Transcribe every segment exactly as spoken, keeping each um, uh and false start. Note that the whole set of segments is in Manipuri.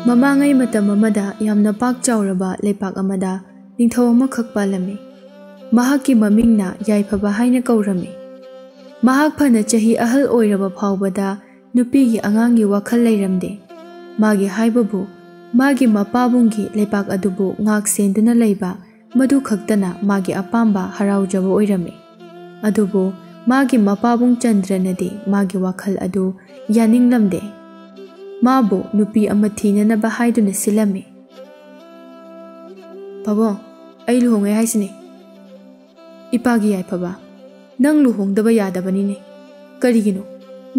ꯃꯃꯥꯡꯉꯩ ꯃꯇꯝ ꯑꯃꯗ ꯌꯥꯝꯅ ꯄꯥꯛ ꯆꯥꯎꯔꯕ ꯂꯩꯄꯥꯛ ꯑꯃꯗ ꯅꯤꯡꯊꯧ ꯑꯃꯈꯛ ꯄꯥꯜꯂꯝꯃꯤ꯫ ꯃꯍꯥꯛꯀꯤ ꯃꯃꯤꯡꯅ ꯌꯥꯏꯐꯕ ꯍꯥꯏꯅ ꯀꯧꯔꯝꯃꯤ꯫ ꯃꯍꯥꯛ ꯐꯅ ꯆꯍꯤ ꯑꯍꯜ ꯑꯣꯏꯔꯕ ꯐꯥꯎꯕꯗ ꯅꯨꯄꯤꯒꯤ ꯑꯉꯥꯡꯒꯤ ꯋꯥꯈꯜ ꯂꯩꯔꯝꯗꯦ꯫ ꯃꯥꯒꯤ ꯍꯥꯏꯕꯕꯨ ꯃꯥꯒꯤ ꯃꯄꯥꯕꯨꯡꯒꯤ ꯂꯩꯄꯥꯛ ꯑꯗꯨꯕꯨ ꯉꯥꯛ ꯁꯦꯟꯗꯨꯅ ꯂꯩꯕ, ꯃꯗꯨ ꯈꯛꯇꯅ ꯃꯥꯒꯤ ꯑꯄꯥꯝꯕ ꯍꯔꯥꯎꯖꯕ ꯑꯣꯏꯔꯝꯃꯤ꯫ ꯑꯗꯨꯕꯨ ꯃꯥꯒꯤ ꯃꯄꯥꯕꯨꯡ ꯆꯟꯗ꯭ꯔꯅꯗꯤ ꯃꯥꯒꯤ ꯋꯥꯈꯜ ꯑꯗꯨ ꯌꯥꯅꯤꯡꯂꯝꯗꯦ꯫ ꯃꯥꯕꯨ ꯅꯨꯄꯤ ꯑꯃ ꯊꯤꯅꯅꯕ ꯍꯥꯏꯗꯨꯅ ꯁꯤꯜꯂꯝꯃꯤ꯫ "ꯄꯥꯕꯨꯡ, ꯑꯩ ꯂꯨꯍꯣꯡꯉꯦ ꯍꯥꯏꯁꯤꯅꯤ꯫ ꯏꯄꯥꯒꯤ ꯌꯥꯏꯐꯕ, ꯅꯪ ꯂꯨꯍꯣꯡꯗꯕ ꯌꯥꯗꯕꯅꯤꯅꯦ꯫ ꯀꯔꯤꯒꯤꯅꯣ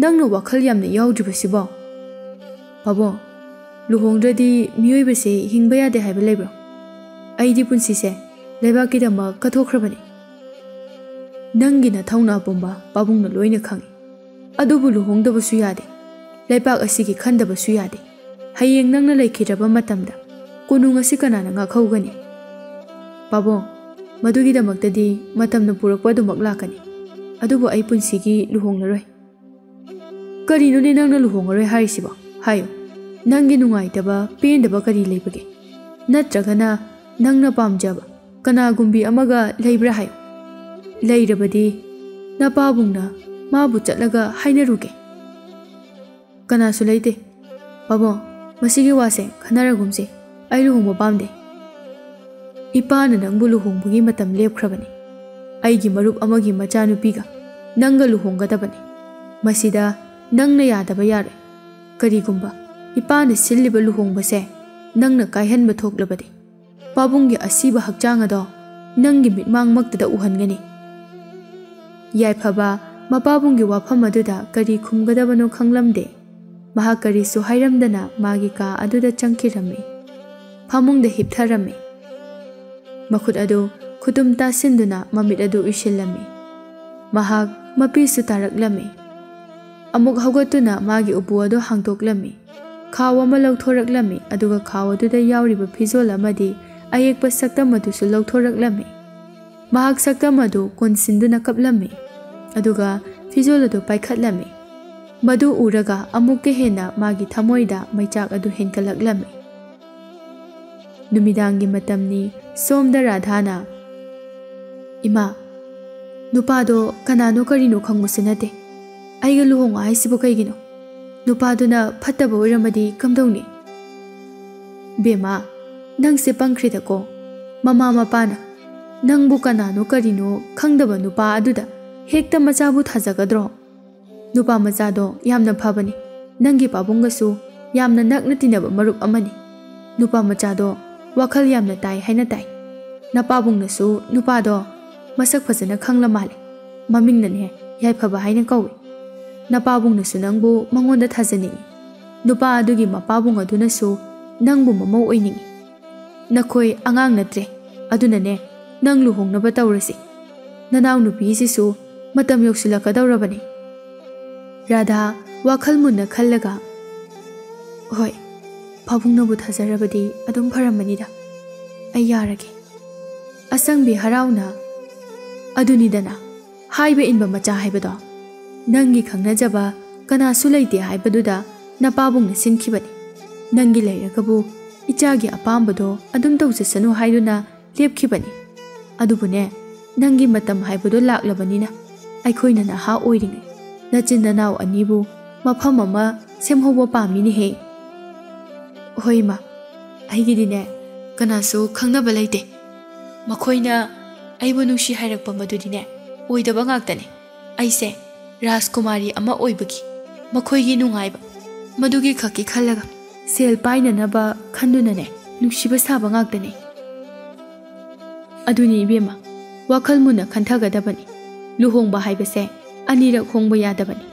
ꯅꯪꯅ ꯋꯥꯈꯜ ꯌꯥꯝꯅ ꯌꯥꯎꯗ꯭ꯔꯤꯕꯁꯤꯕꯣ?" "ꯄꯥꯕꯨꯡ, ꯂꯨꯍꯣꯡꯗ꯭ꯔꯗꯤ ꯃꯤꯑꯣꯏꯕꯁꯦ ꯍꯤꯡꯕ ꯌꯥꯗꯦ ꯍꯥꯏꯕ ꯂꯩꯕ꯭ꯔꯣ? ꯑꯩꯗꯤ ꯄꯨꯟꯁꯤꯁꯦ ꯂꯩꯕꯥꯛꯀꯤꯗꯃꯛ ꯀꯠꯊꯣꯛꯈ꯭ꯔꯕꯅꯤ꯫ ꯅꯪꯒꯤ ꯅꯊꯧꯅꯥ ꯄꯨꯝꯕ ꯄꯥꯕꯨꯡꯅ ꯂꯣꯏꯅ ꯈꯪꯏ꯫ ꯑꯗꯨꯕꯨ ꯂꯨꯍꯣꯡꯗꯕꯁꯨ ꯌꯥꯗꯦ꯫ ꯂꯩꯄꯥꯛ ꯑꯁꯤꯒꯤ ꯈꯟꯗꯕꯁꯨ ꯌꯥꯗꯦ꯫ ꯍꯌꯦꯡ ꯅꯪꯅ ꯂꯩꯈꯤꯗ꯭ꯔꯕ ꯃꯇꯝꯗ ꯀꯣꯅꯨꯡ ꯑꯁꯤ ꯀꯅꯥꯅ ꯉꯥꯛꯍꯧꯒꯅꯤ? ꯄꯥꯕꯨꯡ, ꯃꯗꯨꯒꯤꯗꯃꯛꯇꯗꯤ ꯃꯇꯝꯅ ꯄꯨꯔꯛꯄ ꯑꯗꯨꯃꯛ ꯂꯥꯛꯀꯅꯤ꯫ ꯑꯗꯨꯕꯨ ꯑꯩ ꯄꯨꯟꯁꯤꯒꯤ ꯂꯨꯍꯣꯡꯂꯔꯣꯏ꯫" "ꯀꯔꯤꯅꯣꯅꯦ ꯅꯪꯅ ꯂꯨꯍꯣꯡꯉꯔꯣꯏ ꯍꯥꯏꯔꯤꯁꯤꯕꯣ? ꯍꯥꯏꯌꯨ, ꯅꯪꯒꯤ ꯅꯨꯡꯉꯥꯏꯇꯕ, ꯄꯦꯟꯗꯕ ꯀꯔꯤ ꯂꯩꯕꯒꯦ? ꯅꯠꯇ꯭ꯔꯒꯅ ꯅꯪꯅ ꯄꯥꯝꯖꯕ ꯀꯅꯥꯒꯨꯝꯕꯤ ꯑꯃꯒ ꯂꯩꯕ꯭ꯔꯥ ꯍꯥꯏꯌꯨ꯫ ꯂꯩꯔꯕꯗꯤ ꯅꯄꯥꯕꯨꯡꯅ ꯃꯥꯕꯨ ꯆꯠꯂꯒ ꯍꯥꯏꯅꯔꯨꯒꯦ꯫" "ꯀꯅꯥꯁꯨ ꯂꯩꯇꯦ꯫ ꯄꯥꯕꯨꯡ, ꯃꯁꯤꯒꯤ ꯋꯥꯁꯦ ꯈꯟꯅꯔꯒꯨꯝꯁꯦ꯫ ꯑꯩ ꯂꯨꯍꯣꯡꯕ ꯄꯥꯝꯗꯦ꯫ ꯏꯄꯥꯅ ꯅꯪꯕꯨ ꯂꯨꯍꯣꯡꯕꯒꯤ ꯃꯇꯝ ꯂꯦꯞꯈ꯭ꯔꯕꯅꯤ꯫ ꯑꯩꯒꯤ ꯃꯔꯨꯞ ꯑꯃꯒꯤ ꯃꯆꯥꯅꯨꯄꯤꯒ ꯅꯪꯒ ꯂꯨꯍꯣꯡꯒꯗꯕꯅꯤ꯫ ꯃꯁꯤꯗ ꯅꯪꯅ ꯌꯥꯗꯕ ꯌꯥꯔꯣꯏ꯫ ꯀꯔꯤꯒꯨꯝꯕ ꯏꯄꯥꯅ ꯁꯤꯜꯂꯤꯕ ꯂꯨꯍꯣꯡꯕꯁꯦ ꯅꯪꯅ ꯀꯥꯏꯍꯟꯕ ꯊꯣꯛꯂꯕꯗꯤ, ꯄꯥꯕꯨꯡꯒꯤ ꯑꯁꯤꯕ ꯍꯛꯆꯥꯡ ꯑꯗꯣ ꯅꯪꯒꯤ ꯃꯤꯠꯃꯥꯡꯃꯛꯇꯗ ꯎꯍꯟꯒꯅꯤ꯫" ꯌꯥꯏꯐꯕ ꯃꯄꯥꯕꯨꯡꯒꯤ ꯋꯥꯐꯝ ꯑꯗꯨꯗ ꯀꯔꯤ ꯈꯨꯝꯒꯗꯕꯅꯣ ꯈꯪꯂꯝꯗꯦ꯫ ꯃꯍꯥꯛ ꯀꯔꯤꯁꯨ ꯍꯥꯏꯔꯝꯗꯅ ꯃꯥꯒꯤ ꯀꯥ ꯑꯗꯨꯗ ꯆꯪꯈꯤꯔꯝꯃꯤ꯫ ꯐꯃꯨꯡꯗ ꯍꯤꯞꯊꯔꯝꯃꯤ꯫ ꯃꯈꯨꯠ ꯑꯗꯨ ꯈꯨꯇꯨꯝ ꯇꯥꯁꯤꯟꯗꯨꯅ ꯃꯃꯤꯠ ꯑꯗꯨ ꯎꯏꯁꯤꯜꯂꯝꯃꯤ꯫ ꯃꯍꯥꯛ ꯃꯄꯤꯁꯨ ꯇꯥꯔꯛꯂꯝꯃꯤ꯫ ꯑꯃꯨꯛ ꯍꯧꯒꯠꯇꯨꯅ ꯃꯥꯒꯤ ꯎꯄꯨ ꯑꯗꯨ ꯍꯥꯡꯗꯣꯛꯂꯝꯃꯤ꯫ ꯈꯥꯎ ꯑꯃ ꯂꯧꯊꯣꯔꯛꯂꯝꯃꯤ, ꯑꯗꯨꯒ ꯈꯥꯎ ꯑꯗꯨꯗ ꯌꯥꯎꯔꯤꯕ ꯐꯤꯖꯣꯜ ꯑꯃꯗꯤ ꯑꯌꯦꯛꯄ ꯁꯛꯇꯝ ꯑꯗꯨꯁꯨ ꯂꯧꯊꯣꯔꯛꯂꯝꯃꯤ꯫ ꯃꯍꯥꯛ ꯁꯛꯇꯝ ꯑꯗꯨ ꯀꯣꯟꯁꯤꯟꯗꯨꯅ ꯀꯞꯂꯝꯃꯤ, ꯑꯗꯨꯒ ꯐꯤꯖꯣꯜ ꯑꯗꯨ ꯄꯥꯏꯈꯠꯂꯝꯃꯤ꯫ ꯃꯗꯨ ꯎꯔꯒ ꯑꯃꯨꯛꯀ ꯍꯦꯟꯅ ꯃꯥꯒꯤ ꯊꯃꯣꯏꯗ ꯃꯩꯆꯥꯛ ꯑꯗꯨ ꯍꯦꯟꯒꯠꯂꯛꯂꯝꯃꯤ꯫ ꯅꯨꯃꯤꯗꯥꯡꯒꯤ ꯃꯇꯝꯅꯤ꯫ ꯁꯣꯝꯗ ꯔꯥꯙꯥꯅ, "ꯏꯃꯥ, ꯅꯨꯄꯥꯗꯣ ꯀꯅꯥꯅꯣ ꯀꯔꯤꯅꯣ ꯈꯪꯕꯁꯨ ꯅꯠꯇꯦ꯫ ꯑꯩꯒ ꯂꯨꯍꯣꯡꯉꯣ ꯍꯥꯏꯁꯤꯕꯨ ꯀꯩꯒꯤꯅꯣ? ꯅꯨꯄꯥꯗꯨꯅ ꯐꯠꯇꯕ ꯑꯣꯏꯔꯝꯃꯗꯤ ꯀꯝꯗꯧꯅꯤ?" "ꯕꯦꯝꯃ, ꯅꯪꯁꯦ ꯄꯪꯈ꯭ꯔꯦꯗꯀꯣ꯫ ꯃꯃꯥ ꯃꯄꯥꯅ ꯅꯪꯕꯨ ꯀꯅꯥꯅꯣ ꯀꯔꯤꯅꯣ ꯈꯪꯗꯕ ꯅꯨꯄꯥ ꯑꯗꯨꯗ ꯍꯦꯛꯇ ꯃꯆꯥꯕꯨ ꯊꯥꯖꯒꯗ꯭ꯔꯣ? ꯅꯨꯄꯥ ꯃꯆꯥꯗꯣ ꯌꯥꯝꯅ ꯐꯕꯅꯤ꯫ ꯅꯪꯒꯤ ꯄꯥꯕꯨꯡꯒꯁꯨ ꯌꯥꯝꯅ ꯅꯛꯅ ꯇꯤꯟꯅꯕ ꯃꯔꯨꯞ ꯑꯃꯅꯤ꯫ ꯅꯨꯄꯥ ꯃꯆꯥꯗꯣ ꯋꯥꯈꯜ ꯌꯥꯝꯅ ꯇꯥꯏ ꯍꯥꯏꯅ ꯇꯥꯏ꯫ ꯅꯄꯥꯕꯨꯡꯅꯁꯨ ꯅꯨꯄꯥꯗꯣ ꯃꯁꯛ ꯐꯖꯅ ꯈꯪꯂ ꯃꯥꯜꯂꯦ꯫ ꯃꯃꯤꯡꯅꯅꯦ ꯌꯥꯏꯐꯕ ꯍꯥꯏꯅ ꯀꯧꯏ꯫ ꯅꯄꯥꯕꯨꯡꯅꯁꯨ ꯅꯪꯕꯨ ꯃꯉꯣꯟꯗ ꯊꯥꯖꯅꯤꯡꯏ꯫ ꯅꯨꯄꯥ ꯑꯗꯨꯒꯤ ꯃꯄꯥꯕꯨꯡ ꯑꯗꯨꯅꯁꯨ ꯅꯪꯕꯨ ꯃꯃꯧ ꯑꯣꯏꯅꯤꯡꯏ꯫ ꯅꯈꯣꯏ ꯑꯉꯥꯡ ꯅꯠꯇ꯭ꯔꯦ, ꯑꯗꯨꯅꯅꯦ ꯅꯪ ꯂꯨꯍꯣꯡꯅꯕ ꯇꯧꯔꯁꯤ꯫ ꯅꯅꯥꯎꯅꯨꯄꯤꯁꯤꯁꯨ ꯃꯇꯝ ꯌꯧꯁꯤꯜꯂꯛꯀꯗꯧꯔꯕꯅꯤ꯫" ꯔꯥꯙꯥ ꯋꯥꯈꯜ ꯃꯨꯟꯅ ꯈꯜꯂꯒ, "ꯍꯣꯏ, ꯄꯥꯕꯨꯡꯅꯕꯨ ꯊꯥꯖꯔꯕꯗꯤ ꯑꯗꯨꯝ ꯐꯔꯝꯃꯅꯤꯗ꯫ ꯑꯩ ꯌꯥꯔꯒꯦ꯫" ꯑꯁꯪꯕꯤ ꯍꯔꯥꯎꯅ, "ꯑꯗꯨꯅꯤꯗꯅ, ꯍꯥꯏꯕ ꯏꯟꯕ ꯃꯆꯥ ꯍꯥꯏꯕꯗꯣ꯫ ꯅꯪꯒꯤ ꯈꯪꯅꯖꯕ ꯀꯅꯥꯁꯨ ꯂꯩꯇꯦ ꯍꯥꯏꯕꯗꯨꯗ ꯅꯄꯥꯕꯨꯡꯅ ꯁꯤꯟꯈꯤꯕꯅꯤ꯫ ꯅꯪꯒꯤ ꯂꯩꯔꯒꯕꯨ ꯏꯆꯥꯒꯤ ꯑꯄꯥꯝꯕꯗꯣ ꯑꯗꯨꯝ ꯇꯧꯖꯁꯅꯨ ꯍꯥꯏꯗꯨꯅ ꯂꯦꯞꯈꯤꯕꯅꯤ꯫ ꯑꯗꯨꯕꯨꯅꯦ, ꯅꯪꯒꯤ ꯃꯇꯝ ꯍꯥꯏꯕꯗꯣ ꯂꯥꯛꯂꯕꯅꯤꯅ ꯑꯩꯈꯣꯏꯅ ꯅꯍꯥ ꯑꯣꯏꯔꯤꯉꯩ ꯅꯆꯤꯟ ꯅꯅꯥꯎ ꯑꯅꯤꯕꯨ ꯃꯐꯝ ꯑꯃ ꯁꯦꯝꯍꯧꯕ ꯄꯥꯝꯃꯤꯅꯦꯍꯦ꯫" "ꯍꯣꯏ ꯏꯃꯥ, ꯑꯩꯒꯤꯗꯤꯅꯦ ꯀꯅꯥꯁꯨ ꯈꯪꯅꯕ ꯂꯩꯇꯦ꯫ ꯃꯈꯣꯏꯅ ꯑꯩꯕꯨ ꯅꯨꯡꯁꯤ ꯍꯥꯏꯔꯛꯄ ꯃꯗꯨꯗꯤꯅꯦ ꯑꯣꯏꯗꯕ ꯉꯥꯛꯇꯅꯦ꯫ ꯑꯩꯁꯦ ꯔꯥꯖꯀꯨꯃꯥꯔꯤ ꯑꯃ ꯑꯣꯏꯕꯒꯤ ꯃꯈꯣꯏꯒꯤ ꯅꯨꯡꯉꯥꯏꯕ ꯃꯗꯨꯒꯤ ꯈꯛꯀꯤ ꯈꯜꯂꯒ ꯁꯦꯜ ꯄꯥꯏꯅꯅꯕ ꯈꯟꯗꯨꯅꯅꯦ ꯅꯨꯡꯁꯤꯕ ꯁꯥꯕ ꯉꯥꯛꯇꯅꯦ꯫" "ꯑꯗꯨꯅꯤ ꯏꯕꯦꯝꯃ, ꯋꯥꯈꯜ ꯃꯨꯟꯅ ꯈꯟꯊꯒꯗꯕꯅꯤ꯫ ꯂꯨꯍꯣꯡꯕ ꯍꯥꯏꯕꯁꯦ ꯑꯅꯤꯔꯛ ꯍꯣꯡꯕ ꯌꯥꯗꯕꯅꯤ꯫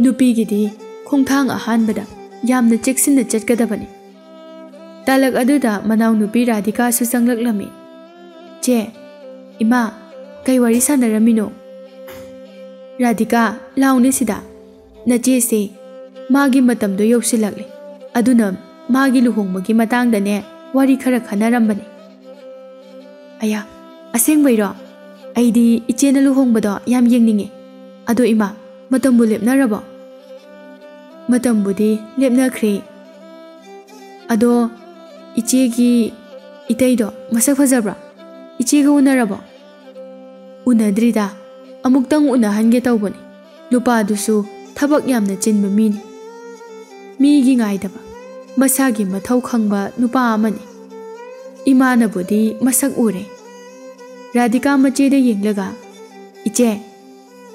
ꯅꯨꯄꯤꯒꯤꯗꯤ ꯈꯣꯡꯊꯥꯡ ꯑꯍꯥꯟꯕꯗ ꯌꯥꯝꯅ ꯆꯦꯛꯁꯤꯟꯅ ꯆꯠꯀꯗꯕꯅꯤ꯫" ꯇꯥꯂꯛ ꯑꯗꯨꯗ ꯃꯅꯥꯎꯅꯨꯄꯤ ꯔꯥꯙꯤꯀꯥꯁꯨ ꯆꯪꯂꯛꯂꯝꯃꯤ꯫ "ꯆꯦ, ꯏꯃꯥ, ꯀꯩ ꯋꯥꯔꯤ ꯁꯥꯟꯅꯔꯝꯃꯤꯅꯣ?" "ꯔꯥꯙꯤꯀꯥ, ꯂꯥꯎꯅꯦ ꯁꯤꯗ꯫ ꯅꯆꯦꯁꯦ ꯃꯥꯒꯤ ꯃꯇꯝꯗꯣ ꯌꯧꯁꯤꯜꯂꯛꯂꯦ꯫ ꯑꯗꯨꯅ ꯃꯥꯒꯤ ꯂꯨꯍꯣꯡꯕꯒꯤ ꯃꯇꯥꯡꯗꯅꯦ ꯋꯥꯔꯤ ꯈꯔ ꯈꯟꯅꯔꯝꯕꯅꯦ꯫" "ꯑꯌꯥ, ꯑꯁꯦꯡꯕꯩꯔꯣ? ꯑꯩꯗꯤ ꯏꯆꯦꯅ ꯂꯨꯍꯣꯡꯕꯗꯣ ꯌꯥꯝ ꯌꯦꯡꯅꯤꯡꯉꯦ꯫ ꯑꯗꯣ ꯏꯃꯥ, ꯃꯇꯝꯕꯨ ꯂꯦꯞꯅꯔꯕꯣ?" ꯃꯇꯝꯕꯨꯗꯤ ꯂꯦꯞꯅꯈ꯭ꯔꯦ꯫ ꯑꯗꯣ ꯏꯆꯦꯒꯤ ꯏꯇꯩꯗꯣ ꯃꯁꯛ ꯐꯖꯕ꯭ꯔꯥ? ꯏꯆꯦꯒ ꯎꯅꯔꯕꯣ? ꯎꯅꯗ꯭ꯔꯤꯗ꯫ ꯑꯃꯨꯛꯇꯪ ꯎꯅꯍꯟꯒꯦ ꯇꯧꯕꯅꯤ꯫ ꯅꯨꯄꯥꯗꯨꯁꯨ ꯊꯕꯛ ꯌꯥꯝꯅ ꯆꯤꯟꯕ ꯃꯤꯅꯤ꯫ ꯃꯤꯒꯤ ꯉꯥꯏꯗꯕ, ꯃꯁꯥꯒꯤ ꯃꯊꯧ ꯈꯪꯕ ꯅꯨꯄꯥ ꯑꯃꯅꯤ꯫ ꯏꯃꯥꯅꯕꯨꯗꯤ ꯃꯁꯛ ꯎꯔꯦ꯫ ꯔꯥꯙꯤꯀꯥ ꯃꯆꯦꯗ ꯌꯦꯡꯂꯒ, "ꯏꯆꯦ,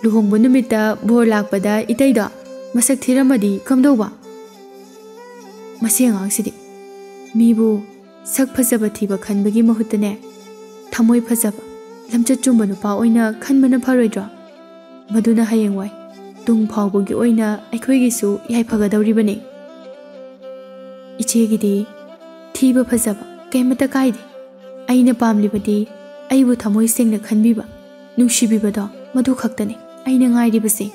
ꯂꯨꯍꯣꯡꯕ ꯅꯨꯃꯤꯠꯇ ꯕꯣꯔ ꯂꯥꯛꯄꯗ ꯏꯇꯩꯗꯣ ꯃꯁꯛ ꯊꯤꯔꯝꯃꯗꯤ ꯀꯝꯗꯧꯕ?" ꯃꯁꯤ ꯑꯉꯥꯡꯁꯤꯗꯤ꯫ ꯃꯤꯕꯨ ꯁꯛ ꯐꯖꯕ ꯊꯤꯕ ꯈꯟꯕꯒꯤ ꯃꯍꯨꯠꯇꯅꯦ, ꯊꯃꯣꯏ ꯐꯖꯕ, ꯂꯝꯆꯠ ꯆꯨꯝꯕ ꯅꯨꯄꯥ ꯑꯣꯏꯅ ꯈꯟꯕꯅ ꯐꯔꯣꯏꯗ꯭ꯔꯣ? ꯃꯗꯨꯅ ꯍꯌꯦꯡꯋꯥꯏ ꯇꯨꯡ ꯐꯥꯎꯕꯒꯤ ꯑꯣꯏꯅ ꯑꯩꯈꯣꯏꯒꯤꯁꯨ ꯌꯥꯏꯐꯒꯗꯧꯔꯤꯕꯅꯤ꯫ ꯏꯆꯦꯒꯤꯗꯤ ꯊꯤꯕ ꯐꯖꯕ ꯀꯩꯃꯇ ꯀꯥꯏꯗꯦ꯫ ꯑꯩꯅ ꯄꯥꯝꯂꯤꯕꯗꯤ ꯑꯩꯕꯨ ꯊꯃꯣꯏ ꯁꯦꯡꯅ ꯈꯟꯕꯤꯕ, ꯅꯨꯡꯁꯤꯕꯤꯕꯗꯣ, ꯃꯗꯨ ꯈꯛꯇꯅꯤ ꯑꯩꯅ ꯉꯥꯏꯔꯤꯕꯁꯦ꯫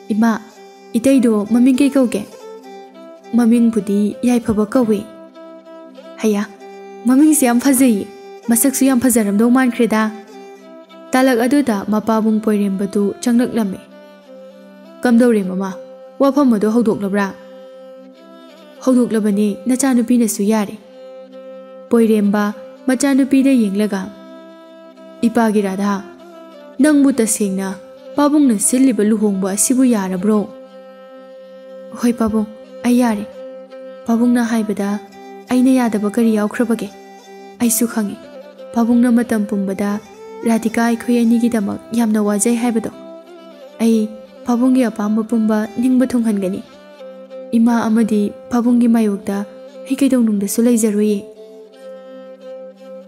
ꯏꯃꯥ, ꯏꯇꯩꯗꯣ ꯃꯃꯤꯡ ꯀꯩ ꯀꯧꯒꯦ? ꯃꯃꯤꯡꯕꯨꯗꯤ ꯌꯥꯏꯐꯕ ꯀꯧꯏ꯫ ꯍꯩꯌꯥ, ꯃꯃꯤꯡꯁꯦ ꯌꯥꯝ ꯐꯖꯩꯌꯦ꯫ ꯃꯁꯛꯁꯨ ꯌꯥꯝ ꯐꯖꯔꯝꯗꯧ ꯃꯥꯟꯈ꯭ꯔꯦꯗ꯫ ꯇꯥꯂꯛ ꯑꯗꯨꯗ ꯃꯄꯥꯕꯨꯡ ꯄꯣꯏꯔꯦꯝꯕꯗꯨ ꯆꯪꯂꯛꯂꯝꯃꯤ꯫ "ꯀꯝꯗꯧꯔꯦ ꯃꯃꯥ? ꯋꯥꯐꯝ ꯑꯗꯨ ꯍꯧꯗꯣꯛꯂꯕ꯭ꯔꯥ?" "ꯍꯧꯗꯣꯛꯂꯕꯅꯤ, ꯅꯆꯥꯅꯨꯄꯤꯅꯁꯨ ꯌꯥꯔꯦ꯫" ꯄꯣꯏꯔꯦꯝꯕ ꯃꯆꯥꯅꯨꯄꯤꯗ ꯌꯦꯡꯂꯒ, "ꯏꯄꯥꯒꯤ ꯔꯥꯙꯥ, ꯅꯪꯕꯨ ꯇꯁꯦꯡꯅ ꯄꯥꯕꯨꯡꯅ ꯁꯤꯜꯂꯤꯕ ꯂꯨꯍꯣꯡꯕ ꯑꯁꯤꯕꯨ ꯌꯥꯔꯕ꯭ꯔꯣ?" "ꯍꯣꯏ ꯄꯥꯕꯨꯡ, ꯑꯩ ꯌꯥꯔꯦ꯫ ꯄꯥꯕꯨꯡꯅ ꯍꯥꯏꯕꯗ ꯑꯩꯅ ꯌꯥꯗꯕ ꯀꯔꯤ ꯌꯥꯎꯈ꯭ꯔꯕꯒꯦ? ꯑꯩꯁꯨ ꯈꯪꯏ, ꯄꯥꯕꯨꯡꯅ ꯃꯇꯝ ꯄꯨꯝꯕꯗ ꯔꯥꯙꯤꯀꯥ ꯑꯩꯈꯣꯏ ꯑꯅꯤꯒꯤꯗꯃꯛ ꯌꯥꯝꯅ ꯋꯥꯖꯩ ꯍꯥꯏꯕꯗꯣ꯫ ꯑꯩ ꯄꯥꯕꯨꯡꯒꯤ ꯑꯄꯥꯝꯕ ꯄꯨꯝꯕ ꯅꯤꯡꯕ ꯊꯨꯡꯍꯟꯒꯅꯤ꯫ ꯏꯃꯥ ꯑꯃꯗꯤ ꯄꯥꯕꯨꯡꯒꯤ ꯃꯥꯌꯣꯛꯇ ꯑꯩ ꯀꯩꯗꯧꯅꯨꯡꯗꯁꯨ ꯂꯩꯖꯔꯣꯏꯌꯦ꯫"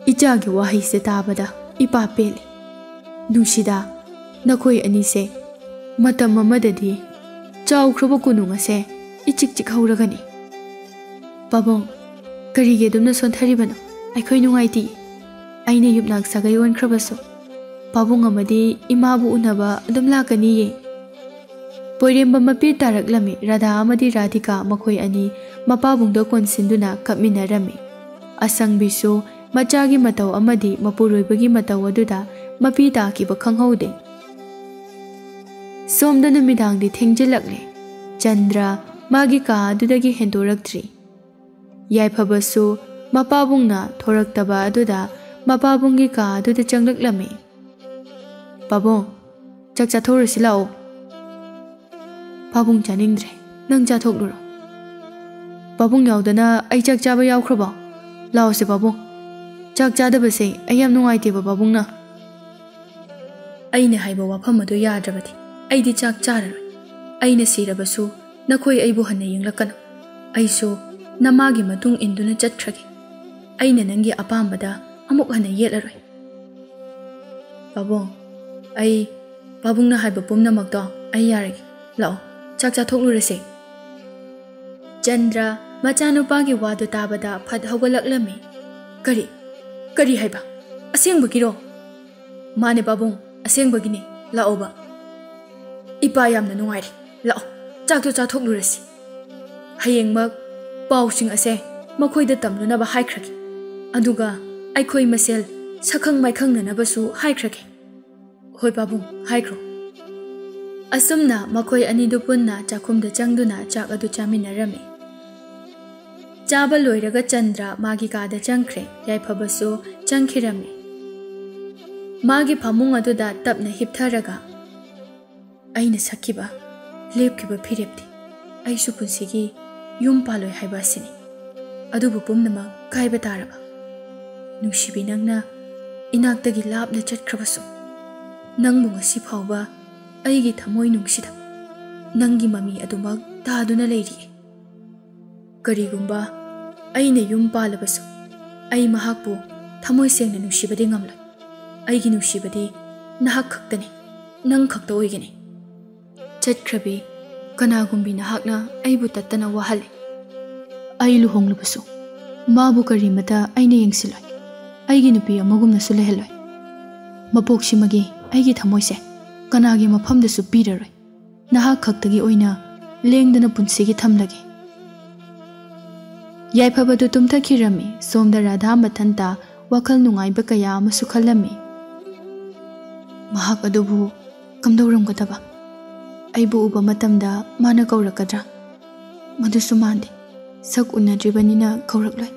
ꯏꯆꯥꯒꯤ ꯋꯥꯍꯩꯁꯦ ꯇꯥꯕꯗ ꯏꯄꯥ ꯄꯦꯜꯂꯦ꯫ "ꯅꯨꯡꯁꯤꯗ, ꯅꯈꯣꯏ ꯑꯅꯤꯁꯦ ꯃꯇꯝ ꯑꯃꯗꯗꯤ ꯆꯥꯎꯈ꯭ꯔꯕ ꯀꯣꯅꯨꯡ ꯑꯁꯦ ꯏꯆꯤꯛ ꯆꯤꯛ ꯍꯧꯔꯒꯅꯤ꯫" "ꯄꯥꯕꯨꯡ, ꯀꯔꯤꯒꯤ ꯑꯗꯨꯝꯅ ꯁꯣꯟꯊꯔꯤꯕꯅꯣ? ꯑꯩꯈꯣꯏ ꯅꯨꯡꯉꯥꯏꯇꯦ꯫ ꯑꯩꯅ ꯌꯨꯝꯅꯥꯛ ꯁꯥꯒꯩ ꯑꯣꯟꯈ꯭ꯔꯕꯁꯨ ꯄꯥꯕꯨꯡ ꯑꯃꯗꯤ ꯏꯃꯥꯕꯨ ꯎꯅꯕ ꯑꯗꯨꯝ ꯂꯥꯛꯀꯅꯤꯌꯦ꯫" ꯄꯣꯏꯔꯦꯝꯕ ꯃꯄꯤ ꯇꯥꯔꯛꯂꯝꯃꯤ꯫ ꯔꯥꯙꯥ ꯑꯃꯗꯤ ꯔꯥꯙꯤꯀꯥ ꯃꯈꯣꯏ ꯑꯅꯤ ꯃꯄꯥꯕꯨꯡꯗ ꯀꯣꯟꯁꯤꯟꯗꯨꯅ ꯀꯞꯃꯤꯟꯅꯔꯝꯃꯤ꯫ ꯑꯁꯪꯕꯤꯁꯨ ꯃꯆꯥꯒꯤ ꯃꯇꯧ ꯑꯃꯗꯤ ꯃꯄꯨꯔꯣꯏꯕꯒꯤ ꯃꯇꯧ ꯑꯗꯨꯗ ꯃꯄꯤ ꯇꯥꯈꯤꯕ ꯈꯪꯍꯧꯗꯦ꯫ ꯁꯣꯝꯗ ꯅꯨꯃꯤꯗꯥꯡꯗꯤ ꯊꯦꯡꯖꯤꯜꯂꯛꯂꯦ꯫ ꯆꯟꯗ꯭ꯔ ꯃꯥꯒꯤ ꯀꯥ ꯑꯗꯨꯗꯒꯤ ꯍꯦꯟꯗꯣꯔꯛꯇ꯭ꯔꯤ꯫ ꯌꯥꯏꯐꯕꯁꯨ ꯃꯄꯥꯕꯨꯡꯅ ꯊꯣꯔꯛꯇꯕ ꯑꯗꯨꯗ ꯃꯄꯥꯕꯨꯡꯒꯤ ꯀꯥ ꯑꯗꯨꯗ ꯆꯪꯂꯛꯂꯝꯃꯤ꯫ "ꯄꯥꯕꯨꯡ, ꯆꯥꯛ ꯆꯥꯊꯣꯛꯎꯔꯁꯤ ꯂꯥꯛꯑꯣ꯫" "ꯄꯥꯕꯨꯡ ꯆꯥꯅꯤꯡꯗ꯭ꯔꯦ, ꯅꯪ ꯆꯥꯊꯣꯛꯂꯨꯔꯣ꯫" "ꯄꯥꯕꯨꯡ ꯌꯥꯎꯗꯅ ꯑꯩ ꯆꯥꯛ ꯆꯥꯕ ꯌꯥꯎꯈ꯭ꯔꯕꯣ? ꯂꯥꯛꯑꯣꯁꯦ ꯄꯥꯕꯨꯡ, ꯆꯥꯛ ꯆꯥꯗꯕꯁꯦ ꯑꯩ ꯌꯥꯝ ꯅꯨꯡꯉꯥꯏꯇꯦꯕ ꯄꯥꯕꯨꯡꯅ꯫" "ꯑꯩꯅ ꯍꯥꯏꯕ ꯋꯥꯐꯝ ꯑꯗꯨ ꯌꯥꯗ꯭ꯔꯕꯗꯤ ꯑꯩꯗꯤ ꯆꯥꯛ ꯆꯥꯔꯔꯣꯏ꯫ ꯑꯩꯅ ꯁꯤꯔꯕꯁꯨ ꯅꯈꯣꯏ ꯑꯩꯕꯨ ꯍꯟꯅ ꯌꯦꯡꯂꯛꯀꯅꯨ꯫ ꯑꯩꯁꯨ ꯅꯃꯥꯒꯤ ꯃꯇꯨꯡ ꯏꯟꯗꯨꯅ ꯆꯠꯈ꯭ꯔꯒꯦ꯫ ꯑꯩꯅ ꯅꯪꯒꯤ ꯑꯄꯥꯝꯕꯗ ꯑꯃꯨꯛ ꯍꯟꯅ ꯌꯦꯠꯂꯔꯣꯏ꯫" "ꯄꯥꯕꯨꯡ, ꯑꯩ, ꯄꯥꯕꯨꯡꯅ ꯍꯥꯏꯕ ꯄꯨꯝꯅꯃꯛꯇꯣ ꯑꯩ ꯌꯥꯔꯒꯦ꯫ ꯂꯥꯛꯑꯣ, ꯆꯥꯛ ꯆꯥꯊꯣꯛꯂꯨꯔꯁꯦ꯫" ꯆꯟꯗ꯭ꯔ ꯃꯆꯥꯅꯨꯄꯥꯒꯤ ꯋꯥꯗꯨ ꯇꯥꯕꯗ ꯐꯠ ꯍꯧꯒꯠꯂꯛꯂꯝꯃꯤ꯫ "ꯀꯔꯤ? ꯀꯔꯤ ꯍꯥꯏꯕ? ꯑꯁꯦꯡꯕꯒꯤꯔꯣ?" "ꯃꯥꯅꯦ ꯄꯥꯕꯨꯡ, ꯑꯁꯦꯡꯕꯒꯤꯅꯦ꯫ ꯂꯥꯛꯑꯣꯕ꯫" "ꯏꯄꯥ ꯌꯥꯝꯅ ꯅꯨꯡꯉꯥꯏꯔꯦ꯫ ꯂꯥꯛꯑꯣ, ꯆꯥꯛꯇꯣ ꯆꯥꯊꯣꯛꯂꯨꯔꯁꯤ꯫ ꯍꯌꯦꯡꯃꯛ ꯄꯥꯎꯁꯤꯡ ꯑꯁꯦ ꯃꯈꯣꯏꯗ ꯇꯝꯂꯨꯅꯕ ꯍꯥꯏꯈ꯭ꯔꯒꯦ꯫ ꯑꯗꯨꯒ ꯑꯩꯈꯣꯏ ꯃꯁꯦꯜ ꯁꯛꯈꯪ ꯃꯥꯏꯈꯪꯅꯅꯕꯁꯨ ꯍꯥꯏꯈ꯭ꯔꯒꯦ꯫" "ꯍꯣꯏ ꯄꯥꯕꯨꯡ, ꯍꯥꯏꯈ꯭ꯔꯣ꯫" ꯑꯁꯨꯝꯅ ꯃꯈꯣꯏ ꯑꯅꯤꯗꯨ ꯄꯨꯟꯅ ꯆꯥꯛꯈꯨꯝꯗ ꯆꯪꯗꯨꯅ ꯆꯥꯛ ꯑꯗꯨ ꯆꯥꯃꯤꯟꯅꯔꯝꯃꯤ꯫ ꯆꯥꯕ ꯂꯣꯏꯔꯒ ꯆꯟꯗ꯭ꯔ ꯃꯥꯒꯤ ꯀꯥꯗ ꯆꯪꯈ꯭ꯔꯦ꯫ ꯌꯥꯏꯐꯕꯁꯨ ꯆꯪꯈꯤꯔꯝꯃꯤ꯫ ꯃꯥꯒꯤ ꯐꯃꯨꯡ ꯑꯗꯨꯗ ꯇꯞꯅ ꯍꯤꯞꯊꯔꯒ, "ꯑꯩꯅ ꯁꯛꯈꯤꯕ, ꯂꯦꯞꯈꯤꯕ ꯐꯤꯔꯦꯞꯇꯤ ꯑꯩꯁꯨ ꯄꯨꯟꯁꯤꯒꯤ ꯌꯨꯝ ꯄꯥꯜꯂꯣꯏ ꯍꯥꯏꯕ ꯑꯁꯤꯅꯤ꯫ ꯑꯗꯨꯕꯨ ꯄꯨꯝꯅꯃꯛ ꯀꯥꯏꯕ ꯇꯥꯔꯕ꯫ ꯅꯨꯡꯁꯤꯕꯤ, ꯅꯪꯅ ꯏꯅꯥꯛꯇꯒꯤ ꯂꯥꯞꯅ ꯆꯠꯈ꯭ꯔꯕꯁꯨ, ꯅꯪꯕꯨ ꯉꯁꯤ ꯐꯥꯎꯕ ꯑꯩꯒꯤ ꯊꯃꯣꯏꯅꯨꯡꯁꯤꯗ ꯅꯪꯒꯤ ꯃꯃꯤ ꯑꯗꯨꯃꯛ ꯇꯥꯗꯨꯅ ꯂꯩꯔꯤꯌꯦ꯫ ꯀꯔꯤꯒꯨꯝꯕ ꯑꯩꯅ ꯌꯨꯝ ꯄꯥꯜꯂꯕꯁꯨ, ꯑꯩ ꯃꯍꯥꯛꯄꯨ ꯊꯃꯣꯏ ꯁꯦꯡꯅ ꯅꯨꯡꯁꯤꯕꯗꯤ ꯉꯝꯂꯣꯏ꯫ ꯑꯩꯒꯤ ꯅꯨꯡꯁꯤꯕꯗꯤ ꯅꯍꯥꯛ ꯈꯛꯇꯅꯤ, ꯅꯪ ꯈꯛꯇ ꯑꯣꯏꯒꯅꯤ꯫ ꯆꯠꯈ꯭ꯔꯕꯤ ꯀꯅꯥꯒꯨꯝꯕꯤ ꯅꯍꯥꯛꯅ ꯑꯩꯕꯨ ꯇꯠꯇꯅ ꯋꯥꯍꯜꯂꯤ꯫ ꯑꯩ ꯂꯨꯍꯣꯡꯂꯕꯁꯨ ꯃꯥꯕꯨ ꯀꯔꯤꯃꯇ ꯑꯩꯅ ꯌꯦꯡꯁꯤꯜꯂꯣꯏ꯫ ꯑꯩꯒꯤ ꯅꯨꯄꯤ ꯑꯃꯒꯨꯝꯅꯁꯨ ꯂꯩꯍꯜꯂꯣꯏ꯫ ꯃꯄꯣꯛꯁꯤꯃꯒꯤ ꯑꯩꯒꯤ ꯊꯃꯣꯏꯁꯦ ꯀꯅꯥꯒꯤ ꯃꯐꯝꯗꯁꯨ ꯄꯤꯔꯔꯣꯏ꯫ ꯅꯍꯥꯛ ꯈꯛꯇꯒꯤ ꯑꯣꯏꯅ ꯂꯦꯡꯗꯅ ꯄꯨꯟꯁꯤꯒꯤ ꯊꯝꯂꯒꯦ꯫" ꯌꯥꯏꯐꯕꯗꯨ ꯇꯨꯝꯊꯈꯤꯔꯝꯃꯤ꯫ ꯁꯣꯝꯗ ꯔꯥꯙꯥ ꯃꯊꯟꯇ ꯋꯥꯈꯜ ꯅꯨꯡꯉꯥꯏꯕ ꯀꯌꯥ ꯑꯃꯁꯨ ꯈꯜꯂꯝꯃꯤ꯫ ꯃꯍꯥꯛ ꯑꯗꯨꯕꯨ ꯀꯝꯗꯧꯔꯝꯒꯗꯕ? ꯑꯩꯕꯨ ꯎꯕ ꯃꯇꯝꯗ ꯃꯥꯅ ꯀꯧꯔꯛꯀꯗ꯭ꯔꯥ? ꯃꯗꯨꯁꯨ ꯃꯥꯟꯗꯦ꯫ ꯁꯛ ꯎꯅꯗ꯭ꯔꯤꯕꯅꯤꯅ ꯀꯧꯔꯛꯂꯣꯏ꯫